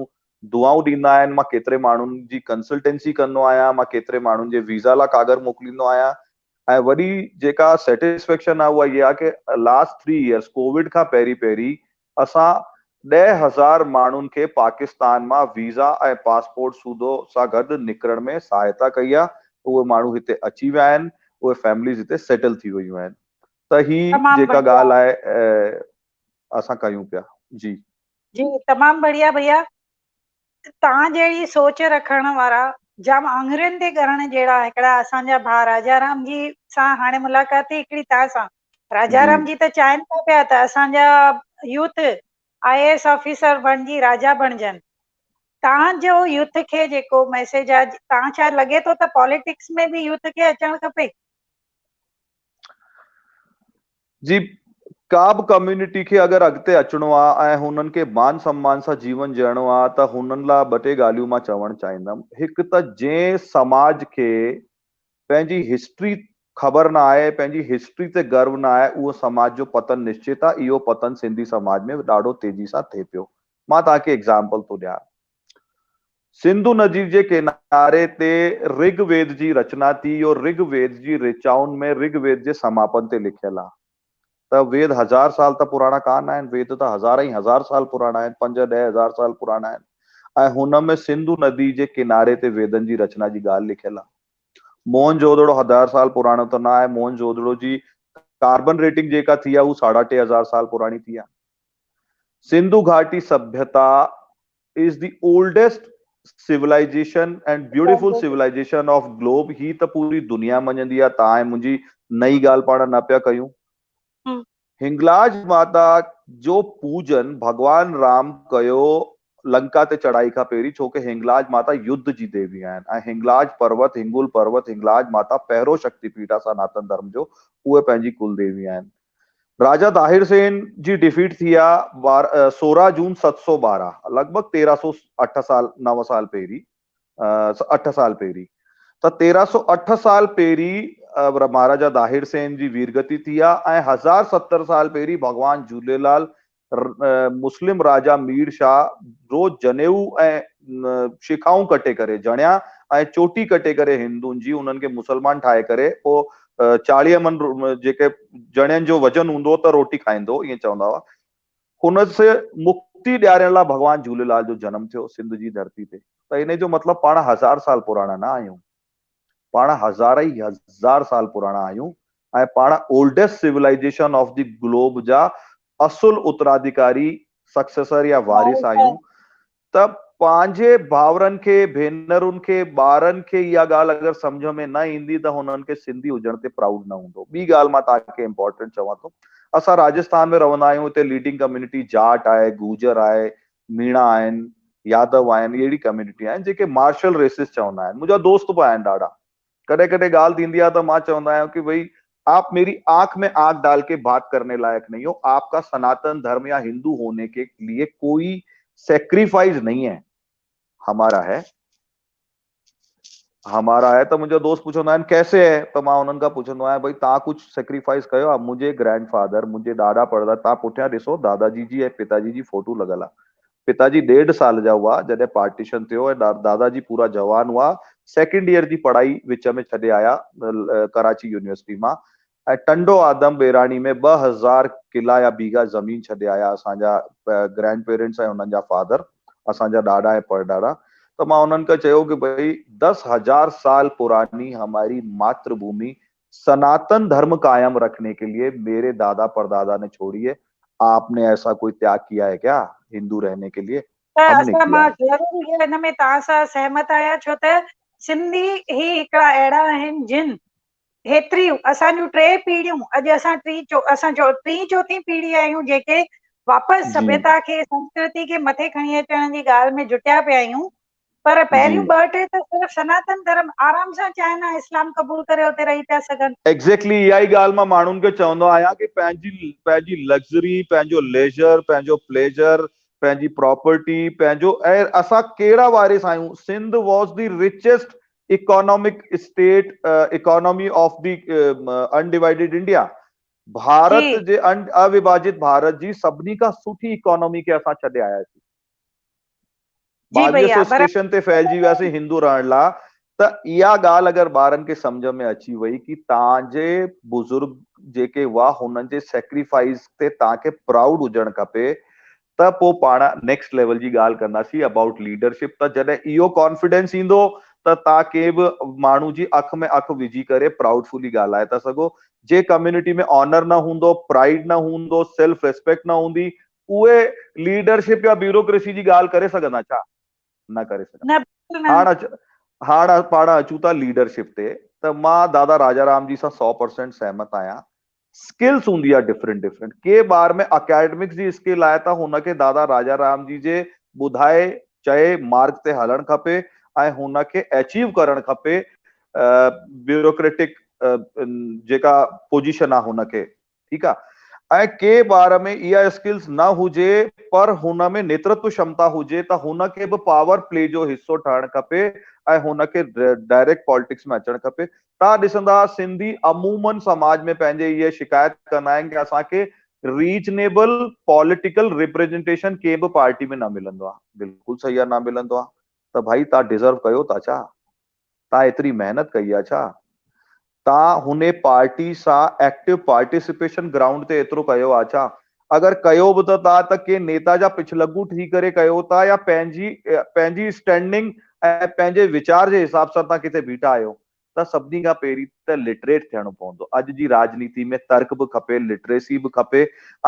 [SPEAKER 3] دعائون ڏيندا آهن، مان ڪيتري ماڻهن جي ڪنسلٽنسي ڪندو آهيان، مان ڪيتري ماڻهن جي ويزا لا ڪاڳر موڪليندو آهيان ۽ وڏي جيڪا سيٽسفيڪشن آهي اها اها آهي ڪي لاسٽ ٿري ايئرس ڪووڊ کان پهرين پهرين اسان 10,000 ماڻهن کي پاڪستان مان ويزا ۽ پاسپورٽ سوڌو سان گڏ نڪرڻ ۾ سهائتا ڪئي آهي، اهي ماڻهو هتي اچي ويا آهن، اهي فيمليز هتي سيٽل ٿي ويون آهن ته هي جيڪا ڳالهه آهي اسان ڪيون پيا جي.
[SPEAKER 1] جي تمام بڙيا ڀيا توهان جهڙي سوچ رکڻ وارا جام آڱرين تي ڳڻڻ جهڙا هڪڙا اسان جا ڀاء راجا رام جي سان هاڻي ملاقات ٿي هڪڙي توهان سان راجا رام جي ته چاهين ٿا پيا ته اسان جا youth I A S officer بڻجي راجا بڻجن توهان جو يوٿ کي جيڪو ميسيج آهي توهان ڇا لڳي ٿو ته پاليٽڪس ۾ به يوٿ کي اچڻ کپي؟
[SPEAKER 3] جي ڪا به ڪميونٽي کي اگر اڳتي اچڻو آ ۽ هنن کي مان سمان سان جيون جيئڻو آ ته هنن لا ٻه ٽي ڳالهيون مان چوڻ چاهيندم هڪ ته جنهن سماج کي پنهنجي هسٽري خبر نه آهي پنهنجي هسٽري تي گرو نه آهي اهو سماج جو پتن نشچت آ اهو پتن سنڌي سماج ۾ ڏاڍو تيزي سان ٿئي پيو مان توهان کي ايگزامپل ٿو ڏيان سنڌو ندي جي ڪناري تي رگ ويد جي رچنا ٿي. اهو رگ ويد جي رچائن ۾ رگ ويد جي سماپن تي لکيل آهي ته ويد هزار سال ته پراڻا ڪانه آهن، ويد ته هزار ۽ هزار سال پراڻا آهن، پنج ڏهه هزار سال پراڻا آهن ۽ هن ۾ سنڌو ندي جي ڪناري تي ويدن جي رچنا جي ڳالهه لکيل آهي. موهن جودڙو هزار سال پراڻو ته نه آهي، موهن جودڙو جي ڪاربن ريٽنگ جيڪا ٿي آهي هو ساڍا ٽي هزار سال پراڻي ٿي آهي. سنڌو گهاٽي سڀيتا is the oldest civilization and beautiful civilization of globe هي ته پوري دنيا مڃندي آ توهان ۽ منهنجي نئين ڳالهه پاڻ نه پيا ڪيون هنگلاج ماتا جو پوجن ڀڳوان رام ڪيو لنڪا تي چڙهائي کان پهرين ڇو ڪه هنگلاج ماتا يڌ جي ديوي آهن ۽ هنگلاج پروت هنگول پروت هنگلاج ماتا پهرو شڪتي پيٺ آ سناتن ڌرم جو اهي پنهنجي ڪل ديوي آهن راجا داهر سين جي ڊفيٽ ٿي آ 16 جون 712 لڳ ڀڳ 1308 سال نو سال پهرين اٺ سال پهرين ته 1308 سال پهرين مهاراجا داهر سين جي ويرگتي ٿي آ ۽ 1070 سال پهرين ڀڳوان جهوليلال مسلم راجا مير شاهه روز جنيئو ۽ شيخائون ڪٽي ڪري جڻيا ۽ چوٽي ڪٽي ڪري هندن جي انهن کي مسلمان ٺاهي ڪري پوء 40 من جيڪي جڻين جو وزن هوندو هو ته روٽي کائيندو هو ائين چوندا هئا هن سي مڪتي ڏيارڻ لاء ڀڳوان جهوليلال جو جنم ٿيو سنڌ جي ڌرتي تي ته ان جو مطلب پاڻ هزار سال پراڻا نه آهيون پاڻ هزار ئي هزار سال پراڻا آهيون ۽ پاڻ oldest civilization of the globe جا اصل اتراڌيڪاري، Successor، يا وارث آهيون ته پنهنجي ڀائرن کي، ڀينرن کي، ٻارن کي اها ڳالهه اگر سمجهه ۾ نه ايندي ته هنن کي سنڌي هجڻ تي پرائوڊ نه هوندو. ٻي ڳالهه مان توهان کي امپارٽنٽ چوان ٿو، اسان راجسٿان ۾ رهندا آهيون، اتي ليڊنگ ڪميونٽي جاٽ آهي، گوجر آهي، ميڻا آهن، يادو آهن، اهڙي ڪميونٽي آهن جيڪي مارشل ريسز چوندا آهن. منهنجا دوست به آهن ڏاڍا. ڪڏهن ڪڏهن ڳالهه ٿيندي آهي ته مان چوندو آهيان ڪي ڀئي آپ ميري آنک ۾ آنک ڊال ڪي بات ڪرني لائق نهين هو، آپ ڪا سناتن ڌرم يا هندو هوني ڪي ليي ڪوئي سيڪريفائيز نهين هي، همارا هي، همارا هي ته منهنجا دوست پڇندا آهن ڪيسي هي ته مان انهن کان پڇندو آهيان ڀئي توهان ڪجهه سيڪريفائيز ڪيو آهي، منهنجي گرينڊ فادر، منهنجي ڏاڏا پڙڏاڏا، توهان پٺيان ڏسو دادا جي جي ۽ پتا جي جي فوٽو لڳل آهي، پتا جي ڏيڍ سال جا هئا جڏهن پارٽيشن ٿيو ۽ دادا جي پورا جوان هئا سيڪنڊ ايئر جي پڙهائي وچ ۾ ڇڏي آيا ڪراچي يونيورسٽي مان ۽ ٽنڊو آدم ٻيراڻي ۾ 2000 ڪلا يا بيگا زمين ڇڏي آيا اسان جا گرينڊ پيرنٽس ۽ انهن جا فادر اسان جا ڏاڏا ۽ پڙڏاڏا ته مان انهن کي چيو ڪي ڀئي دس هزار سال پراني هماري ماتر ڀومي سناتن ڌرم قائم رکني ڪي ليي ميري دادا پردادا ني ڇوڙي هي آپ ني ايسا ڪوئي تياگ ڪيا هي ڪيا هندو رهني ڪي ليي
[SPEAKER 1] ته
[SPEAKER 3] هم ني
[SPEAKER 1] اسان
[SPEAKER 3] ڪيا
[SPEAKER 1] مان
[SPEAKER 3] هي.
[SPEAKER 1] ضرور اهو ان ۾ توهان سان سهمت آهيان ڇو ته سنڌي هي هڪڙا اهڙا آهن جن هيتريون اسان جون ٽي پيڙهيون اڄ اسان ٽي چو اسان چو ٽين چوٿين پيڙهي آهيون جيڪي واپس
[SPEAKER 3] جي
[SPEAKER 1] سڀيتا کي سنسڪرتي کي مٿي کڻي اچڻ جي ڳالهه ۾ جٽيا پيا آهيون پر
[SPEAKER 3] جي
[SPEAKER 1] پهريون ٻه ٽي ته صرف سناتن ڌرم آرام سان چاهين ها اسلام قبول ڪري اتي رهي پيا سگهن.
[SPEAKER 3] ايگزيڪٽلي اها ئي ڳالهه مان ماڻهن کي چوندو آهيان ڪي پنهنجي پنهنجي لگزري پنهنجو ليجر پنهنجو پليجر پنهنجي پراپرٽي پنهنجو ۽ اسان ڪهڙا وارث آهيون Sindh was the richest economic state economy of the undivided India Bharat
[SPEAKER 1] جي
[SPEAKER 3] جي اوڀاجت ڀارت جي سڀني کان سٺي اڪانومي کي اسان ڇڏي آياسين.
[SPEAKER 1] جي
[SPEAKER 3] 22
[SPEAKER 1] ڀئيا
[SPEAKER 3] سو
[SPEAKER 1] برابر
[SPEAKER 3] اسٽيشن تي ڦهلجي وياسين هندو رهڻ لا ته اها ڳالهه اگر ٻارن کي سمجهه ۾ اچي وئي ڪي توهان جي بزرگ جيڪي هئا هنن جي سيڪريفائيز تي توهان کي پرائوڊ هجڻ کپي ته پو پاڻ نيڪسٽ ليول جي ڳالهه ڪنداسين ابائوٽ ليڊرشپ ته جڏهن اهو ڪانفيڊنس ايندو ته توهان ڪنهن به ماڻهو جي اک ۾ اک وجهي ڪري پرائوڊفولي ڳالهائي ٿا سگهو جي ڪميونٽي ۾ آنر نه هوندو پرائيڊ نه هوندو سيلف ريسپيڪٽ نه هوندي اهي ليڊرشپ يا بيوروڪريسي جي ڳالهه ڪري سگهندا ڇا؟ نه ڪري سگهندا.
[SPEAKER 1] نه بلڪل نه.
[SPEAKER 3] هاڻ اچ هاڻ پاڻ اچون ٿا ليڊرشپ تي ته مان دادا راجا رام جي سان 100% سهمت آهيان. اسڪلس هوندي آهي ڊفرنٽ ڊفرنٽ. ڪي ٻار ۾ اڪيڊمڪس جي اسڪل آهي ته هن کي دادا راجا رام جي جي ٻڌائي چئي مارگ تي هلڻ کپي ۽ هن کي اچيو ڪرڻ کپي بيوروڪريٽڪ جيڪا پوزيشن آهي هن کي ٺيڪ آ ۽ ڪي ٻار ۾ اها اسڪلز نه هجي پر هن ۾ نيترتو شمتا هجي ته هن کي به پاور پلي جو حصو ٺهڻ کپي ۽ هن کي ڊائريڪٽ پالٽڪس ۾ اچڻ کپي توهان ڏسندا سنڌي عمومن سماج ۾ پنهنجي اها شڪايت ڪندا آهن ڪي اسان کي ريزنيبل پاليٽيڪل ريپريزنٽيشن ڪنهن به پارٽي ۾ نه ملندو آ بلڪل صحيح آ نه ملندو آ ته ڀائي توهان ڊزرو ڪيو ٿا ڇا تان ايتري محنت ڪئي آ ڇا؟ تان هن پارٽي سان ايڪٽو پارٽيسپيشن گرائونڊ تي ايترو ڪيو آ ڇا؟ اگر ڪيو به ته تان ته ڪنهن نيتا جا پڇلڳو ٿي ڪري ڪيو ٿا يا پنهنجي پنهنجي اسٽينڊنگ ۽ پنهنجي ويچار جي حساب سان تان ڪٿي بيٺا آهيو ته سڀني کان پهرين ته لٽريٽ ٿيڻو پوندو. اڄ جي راڄنيتي ۾ ترڪ به کپي، لٽريسي به کپي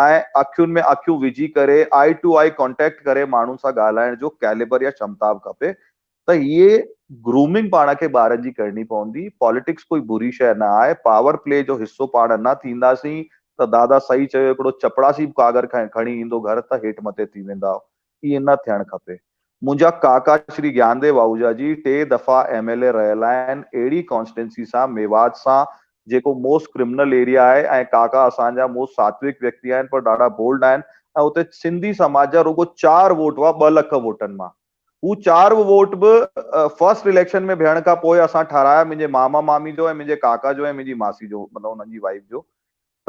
[SPEAKER 3] ۽ اکين ۾ اکيون وجهي ڪري آئي ٽو آئي ڪانٽيڪٽ ڪري ماڻهن سان ڳالهائڻ جو ڪيليبر يا ڇمتا به کپي. ته هيء گرومنگ پاڻ کي ٻارن جي ڪرڻي پوندي، پاليٽڪس ڪوئي بري شيء نه آهي، پاور پلي جو حصو پاڻ نه ٿينداسين ته دادا صحيح چيو هڪڙو چپڙاسي به ڪاڳر کڻي ايندو گهر ته هيٺ مٿي ٿي ويندا، ائين نه ٿيڻ کپي. منهنجا ڪاڪا شري گيانديو آهوجا جي ٽي دفعا ايم ايل اي رهيل آهن، اهڙي ڪانسٽينسي سان ميوات سان جيڪو موسٽ ڪرمنل ايريا آهي ۽ ڪاڪا اسان جا موسٽ ساتوڪ ويڪتي آهن پر ڏاڍا بولڊ آهن ۽ اتي سنڌي سماج جا رڳو چار ووٽ هئا ٻه لک ووٽن مان. هو چار ووٽ به فرسٽ اليڪشن ۾ بيهڻ کان پوء اسان ٺارايا منهنجي ماما مامي جو ۽ منهنجي ڪاڪا جو ۽ منهنجي ماسي جو مطلب انهن جي وائيف جو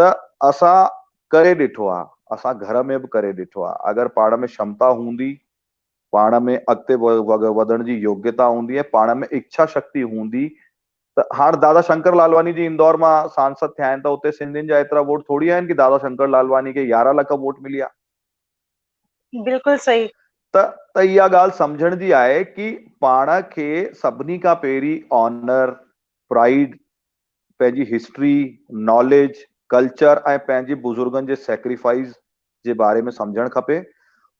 [SPEAKER 3] ته اسان ڪري ڏٺو آ اسان گهر ۾ به ڪري ڏٺو آ اگر پاڻ ۾ شمتا هوندي پاڻ ۾ اڳتي وڌڻ جي يوگيتا هوندي ۽ پاڻ ۾ اڇا شڪتي هوندي ته هاڻ دادا شنڪر لالواني جي اندور مان سانسد ٿيا آهن ته اتي سنڌين جا ايترا ووٽ ٿوري آهن ڪي دادا شنڪر لالواني کي 11 لک ووٽ مليا.
[SPEAKER 1] بلڪل صحيح.
[SPEAKER 3] ته ته اها ڳالهه سمجهڻ جي آهي ڪي پاڻ کي سڀني کان پهرين آنر، پرائيڊ، پنهنجي هسٽري، ناليج، ڪلچر ۽ پنهنجي بزرگن جي سيڪريفائيز جي باري ۾ سمجهڻ کپي.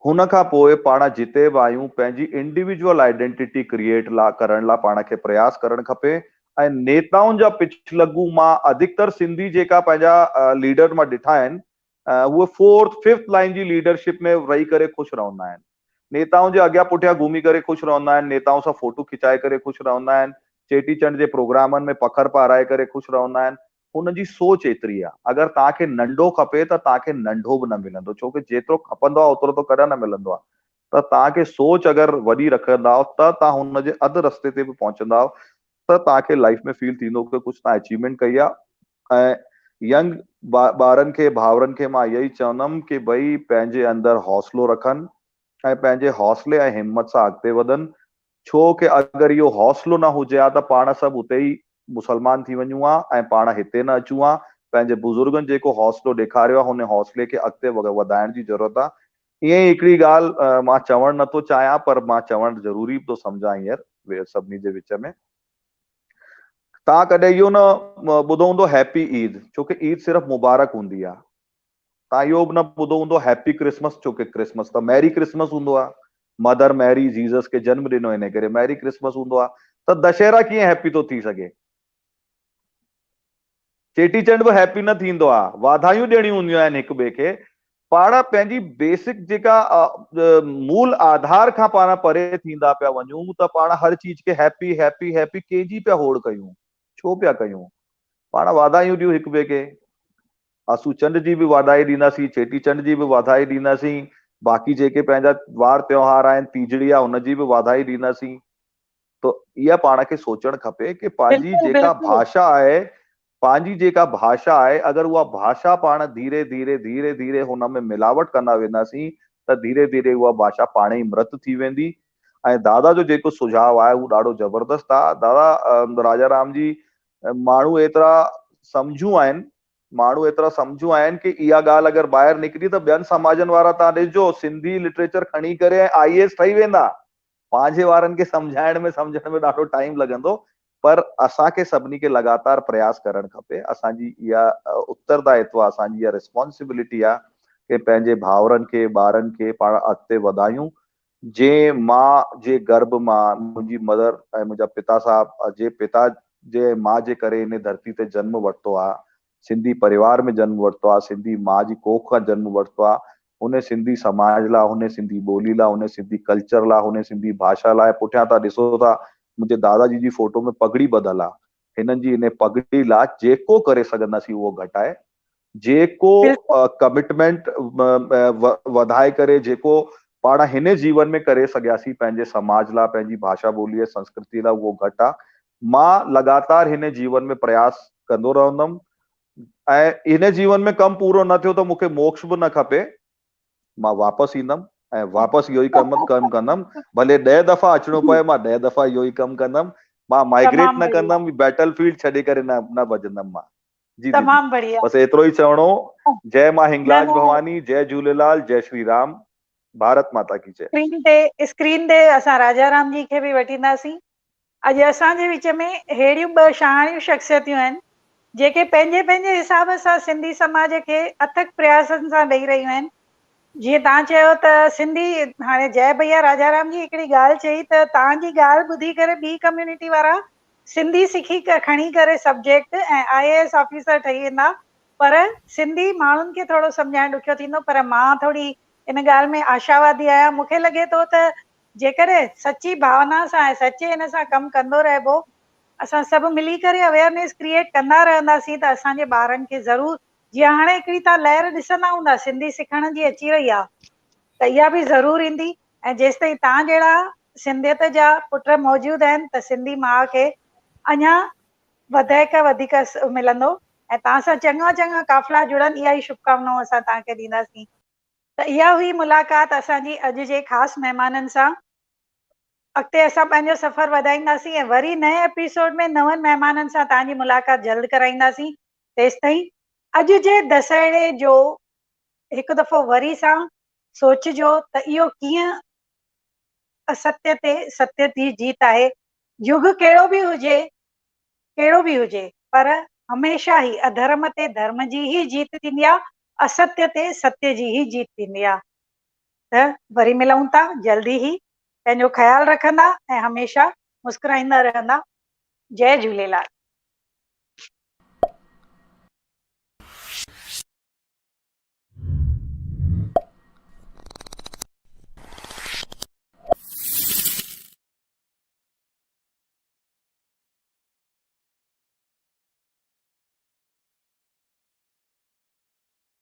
[SPEAKER 3] هن کان پوء پاڻ جتي به آهيون پنهنجي انڊيويجوئل آئيڊينٽيٽي ڪريئيٽ لا ڪرڻ لا پاڻ کي پرياس ڪرڻ کپي ۽ نيتائن جا پڇلڳون مان اڌڪتر سنڌي جيڪا پنهنجا ليڊر مان ڏٺا آهن اهي فورٿ ففٿ لائين جي ليڊرشپ ۾ رهي ڪري خوش رهندا آهن نيتائن جي اڳيان پٺيان گهمي ڪري خوش رهندا آهن نيتائن سان فوٽو کچائي ڪري خوش رهندا آهن چيٽي چنڊ جي پروگرامن ۾ پکر پارائي ڪري خوش رهندا آهن هن جي سوچ ايتري آ. اگر توهان کي ننڍو کپي ته توهان کي ننڍو به نه ملندو ڇو ڪه جيترو کپندو آ اوترو ته ڪڏهن نه ملندو آ ته توهان کي سوچ اگر وڏي رکندائو ته توهان هن جي اڌ رستي تي به پهچندائو ته توهان کي لائف ۾ فيل ٿيندو ڪه ڪجهه توهان اچيومينٽ ڪئي آ ۽ ينگ ٻارن کي ڀائرن کي مان اهو ئي چوندم ڪه ڀئي پنهنجي اندر حوصلو رکن ۽ پنهنجي حوصلي ۽ همت سان اڳتي وڌن ڇو ڪه اگر اهو حوصلو نه هجي ها ته پاڻ سڀ اتي ئي مسلمان ٿي وڃون ها ۽ پاڻ هتي نه اچون ها. پنهنجي بزرگن جيڪو حوصلو ڏيکاريو آهي ان حوصلي کي اڳتي وڌائڻ جي ضرورت آهي. ائين ئي هڪڙي ڳالهه مان چوڻ نه ٿو چاهيان پر مان چوڻ ضروري به ٿو سمجهان هينئر سڀني جي وچ ۾. توهان ڪڏهن اهو نه ٻڌو هوندو هيپي عيد ڇو ڪه عيد صرف مبارڪ هوندي آهي. توهان اهو به نه ٻڌو هوندو هيپي ڪرسمس ڇو ڪه ڪرسمس ته ميري ڪرسمس هوندو آهي مدر ميري جيزس کي جنم ڏنو ان ڪري ميري ڪرسمس هوندو آهي ته دشهرا ڪيئن هيپي ٿو ٿي سگهي چيٽي چنڊ به هيپي نه ٿيندو آهي واڌايون ڏيڻيون هونديون آهن هڪ ٻئي کي پاڻ پنهنجي بيسڪ جيڪا مول آڌار کان پاڻ پري ٿيندا پيا وڃون ته پاڻ هر چيز کي هيپي هيپي هيپي ڪنهن جي پيا هوڙ ڪيون ڇو پيا ڪيون پاڻ واڌايون ڏيون هڪ ٻئي کي آسو چنڊ جي به واڌائي ڏينداسين، چيٽي چنڊ جي به واڌائي ڏينداسين، باقي جيڪي پنهنجا وار تيوهار آهن، تيجڙي آ ان جي به واڌائي ڏينداسين. ته اها پاڻ کي سوچڻ کپي ڪي پنهنجي
[SPEAKER 1] بلڪل
[SPEAKER 3] جيڪا
[SPEAKER 1] بلڪل.
[SPEAKER 3] ڀاشا آهي، پنهنجي جيڪا ڀاشا آهي اگر اها ڀاشا پاڻ ڌيري ڌيري ڌيري ڌيري هن ۾ ملاوٽ ڪندا وينداسين ته ڌيري ڌيري اها ڀاشا پاڻ ئي مرت ٿي ويندي ۽ دادا جو جيڪو سجهاء آهي هو ڏاڍو زبردست آ. دادا راجا رام جي ماڻهو ايترا سمجهو آهن ماڻهو ايترا سمجهو آهن ڪي اها ڳالهه اگر ٻاهر نڪري ته ٻين سماجن وارا تان ڏسجو سنڌي لٽريچر کڻي ڪري ۽ آئي ايس ٺهي ويندا پنهنجي وارن کي سمجهائڻ ۾ سمجهڻ ۾ ڏاڍو ٽائيم لڳندو پر اسان کي سڀني کي لڳاتار پرياس ڪرڻ کپي اسان جي اها اتر دائتو آهي اسان جي اها ريسپانسبلٽي آهي ڪي پنهنجي ڀائرن کي ٻارن کي پاڻ اڳتي وڌايون جنهن ماء جي گرڀ مان منهنجي مدر ۽ منهنجا پتا صاحب جي پتا جي ۽ ماء جي ڪري هن ڌرتي تي جنم ورتو آ، سنڌي پريوار ۾ جنم ورتو آ، سنڌي ماء جي ڪوک کان جنم ورتو آ، هن سنڌي سماج لا، هن سنڌي ٻولي لا، هن سنڌي ڪلچر لا، هن سنڌي ڀاشا لا ۽ پٺيان تان ڏسو ٿا منهنجي دادا جي جي فوٽو ۾ پڳڙي ٻڌل آ، هنن جي انهي پڳڙي لا جيڪو ڪري سگهنداسين اهو گهٽائي جيڪو ڪمٽمينٽ وڌائي ڪري جيڪو پاڻ هن جيون ۾ ڪري سگهياسين پنهنجي سماج لا پنهنجي ڀاشا ٻولي ۽ سنسڪرتي لا اهو گهٽ آ مان لڳاتار هن جيون ۾ پرياس ڪندو رهندم ۽ هن جيون ۾ ڪم پورو نه ٿيو ته مون کي موڪش به نه کپي مان واپس ايندم ۽ واپس اهو ئي ڪم ڪم ڪندم ڀلي ڏهه دفعا اچڻو پئي مان ڏهه دفعا اهو ئي ڪم ڪندم مان مائگريٽ نه ڪندم بيٽل فيلڊ ڇڏي ڪري نه نه ڀڄندم مان جي ديدي
[SPEAKER 1] تمام بڙهيا
[SPEAKER 3] بس ايترو ئي چوڻو هو جئي مان هنگلاج ڀواني جئي جهوليلال جئي شري رام ڀارت ماتا ڪي جئي.
[SPEAKER 1] اسڪرين تي اسڪرين تي اسان راجا رام جي کي به وٺينداسين اڄ اسان جي وچ ۾ ههڙيون ٻه شاهاڻيون شخصيتيون آهن جيڪي پنهنجي پنهنجي حساب سان سنڌي سماج کي اٿڪ پرياسن سان ڏئي رهيون آهن جيئن توهان چيو ته سنڌي هاڻي جئي ڀئيا راجا رام جي هڪڙي ڳالهه چئي ته توهان جي ڳالهه ٻڌي ڪري ٻي ڪميونٽي وارا سنڌي سکي کڻي ڪري subject ۽ I A S officer ٺهي ويندا پر سنڌي ماڻهن کي ٿورو سمجهائڻ ڏکيو ٿيندو پر مان ٿوري ان ڳالهه ۾ آشاوادي آهيان مون کي لڳي ٿو ته جيڪڏهن سچي ڀاونا سان ۽ سچي ان سان ڪم ڪندو رهبو، اسان سڀ ملي ڪري اويئرنيس ڪريئيٽ ڪندا رهنداسين ته اسان جي ٻارن کي ضرور جيئن هاڻي هڪڙي توهان لهر ڏسندا هوندا سنڌي سکڻ جي اچي رهي آهي ته اها به ضرور ايندي ۽ جيستائين توهان جهڙا سنڌيت جا پٽ موجود آهن ته سنڌي ماء کي اڃا وڌيڪ وڌيڪ ملندو ۽ توهان سان چڱا چڱا قافلا جڙن اها ئي شڀڪامنائون اسان توهان کي ڏينداسين. ته اها هئي ملاقات اسان جي اڄ جي خاص مهمانن سان. اڳتي اسان پنهنجو سفر وڌائينداسين ۽ وري نئين ايپيسوڊ ۾ نون مهمانن سان توهان جي ملاقات جلد ڪرائينداسين. تيستائين اڄ جي دسهڙي جو هڪ دفعو وري سان سوچجو ته اهو ڪيئن اسستيه تي ستيه جي جيت آهي. يگ ڪهڙو به هجي، ڪهڙو به هجي پر هميشه هي اڌرم تي ڌرم جي ئي جيت ٿيندي آ، اسستيه تي ستيه جي ئي جيت ٿيندي آ. ته وري ملون ٿا جلدي ئي. پنهنجو خيال رکندا ۽ هميشه مسڪرائيندا رهندا. جئي جهوليلال.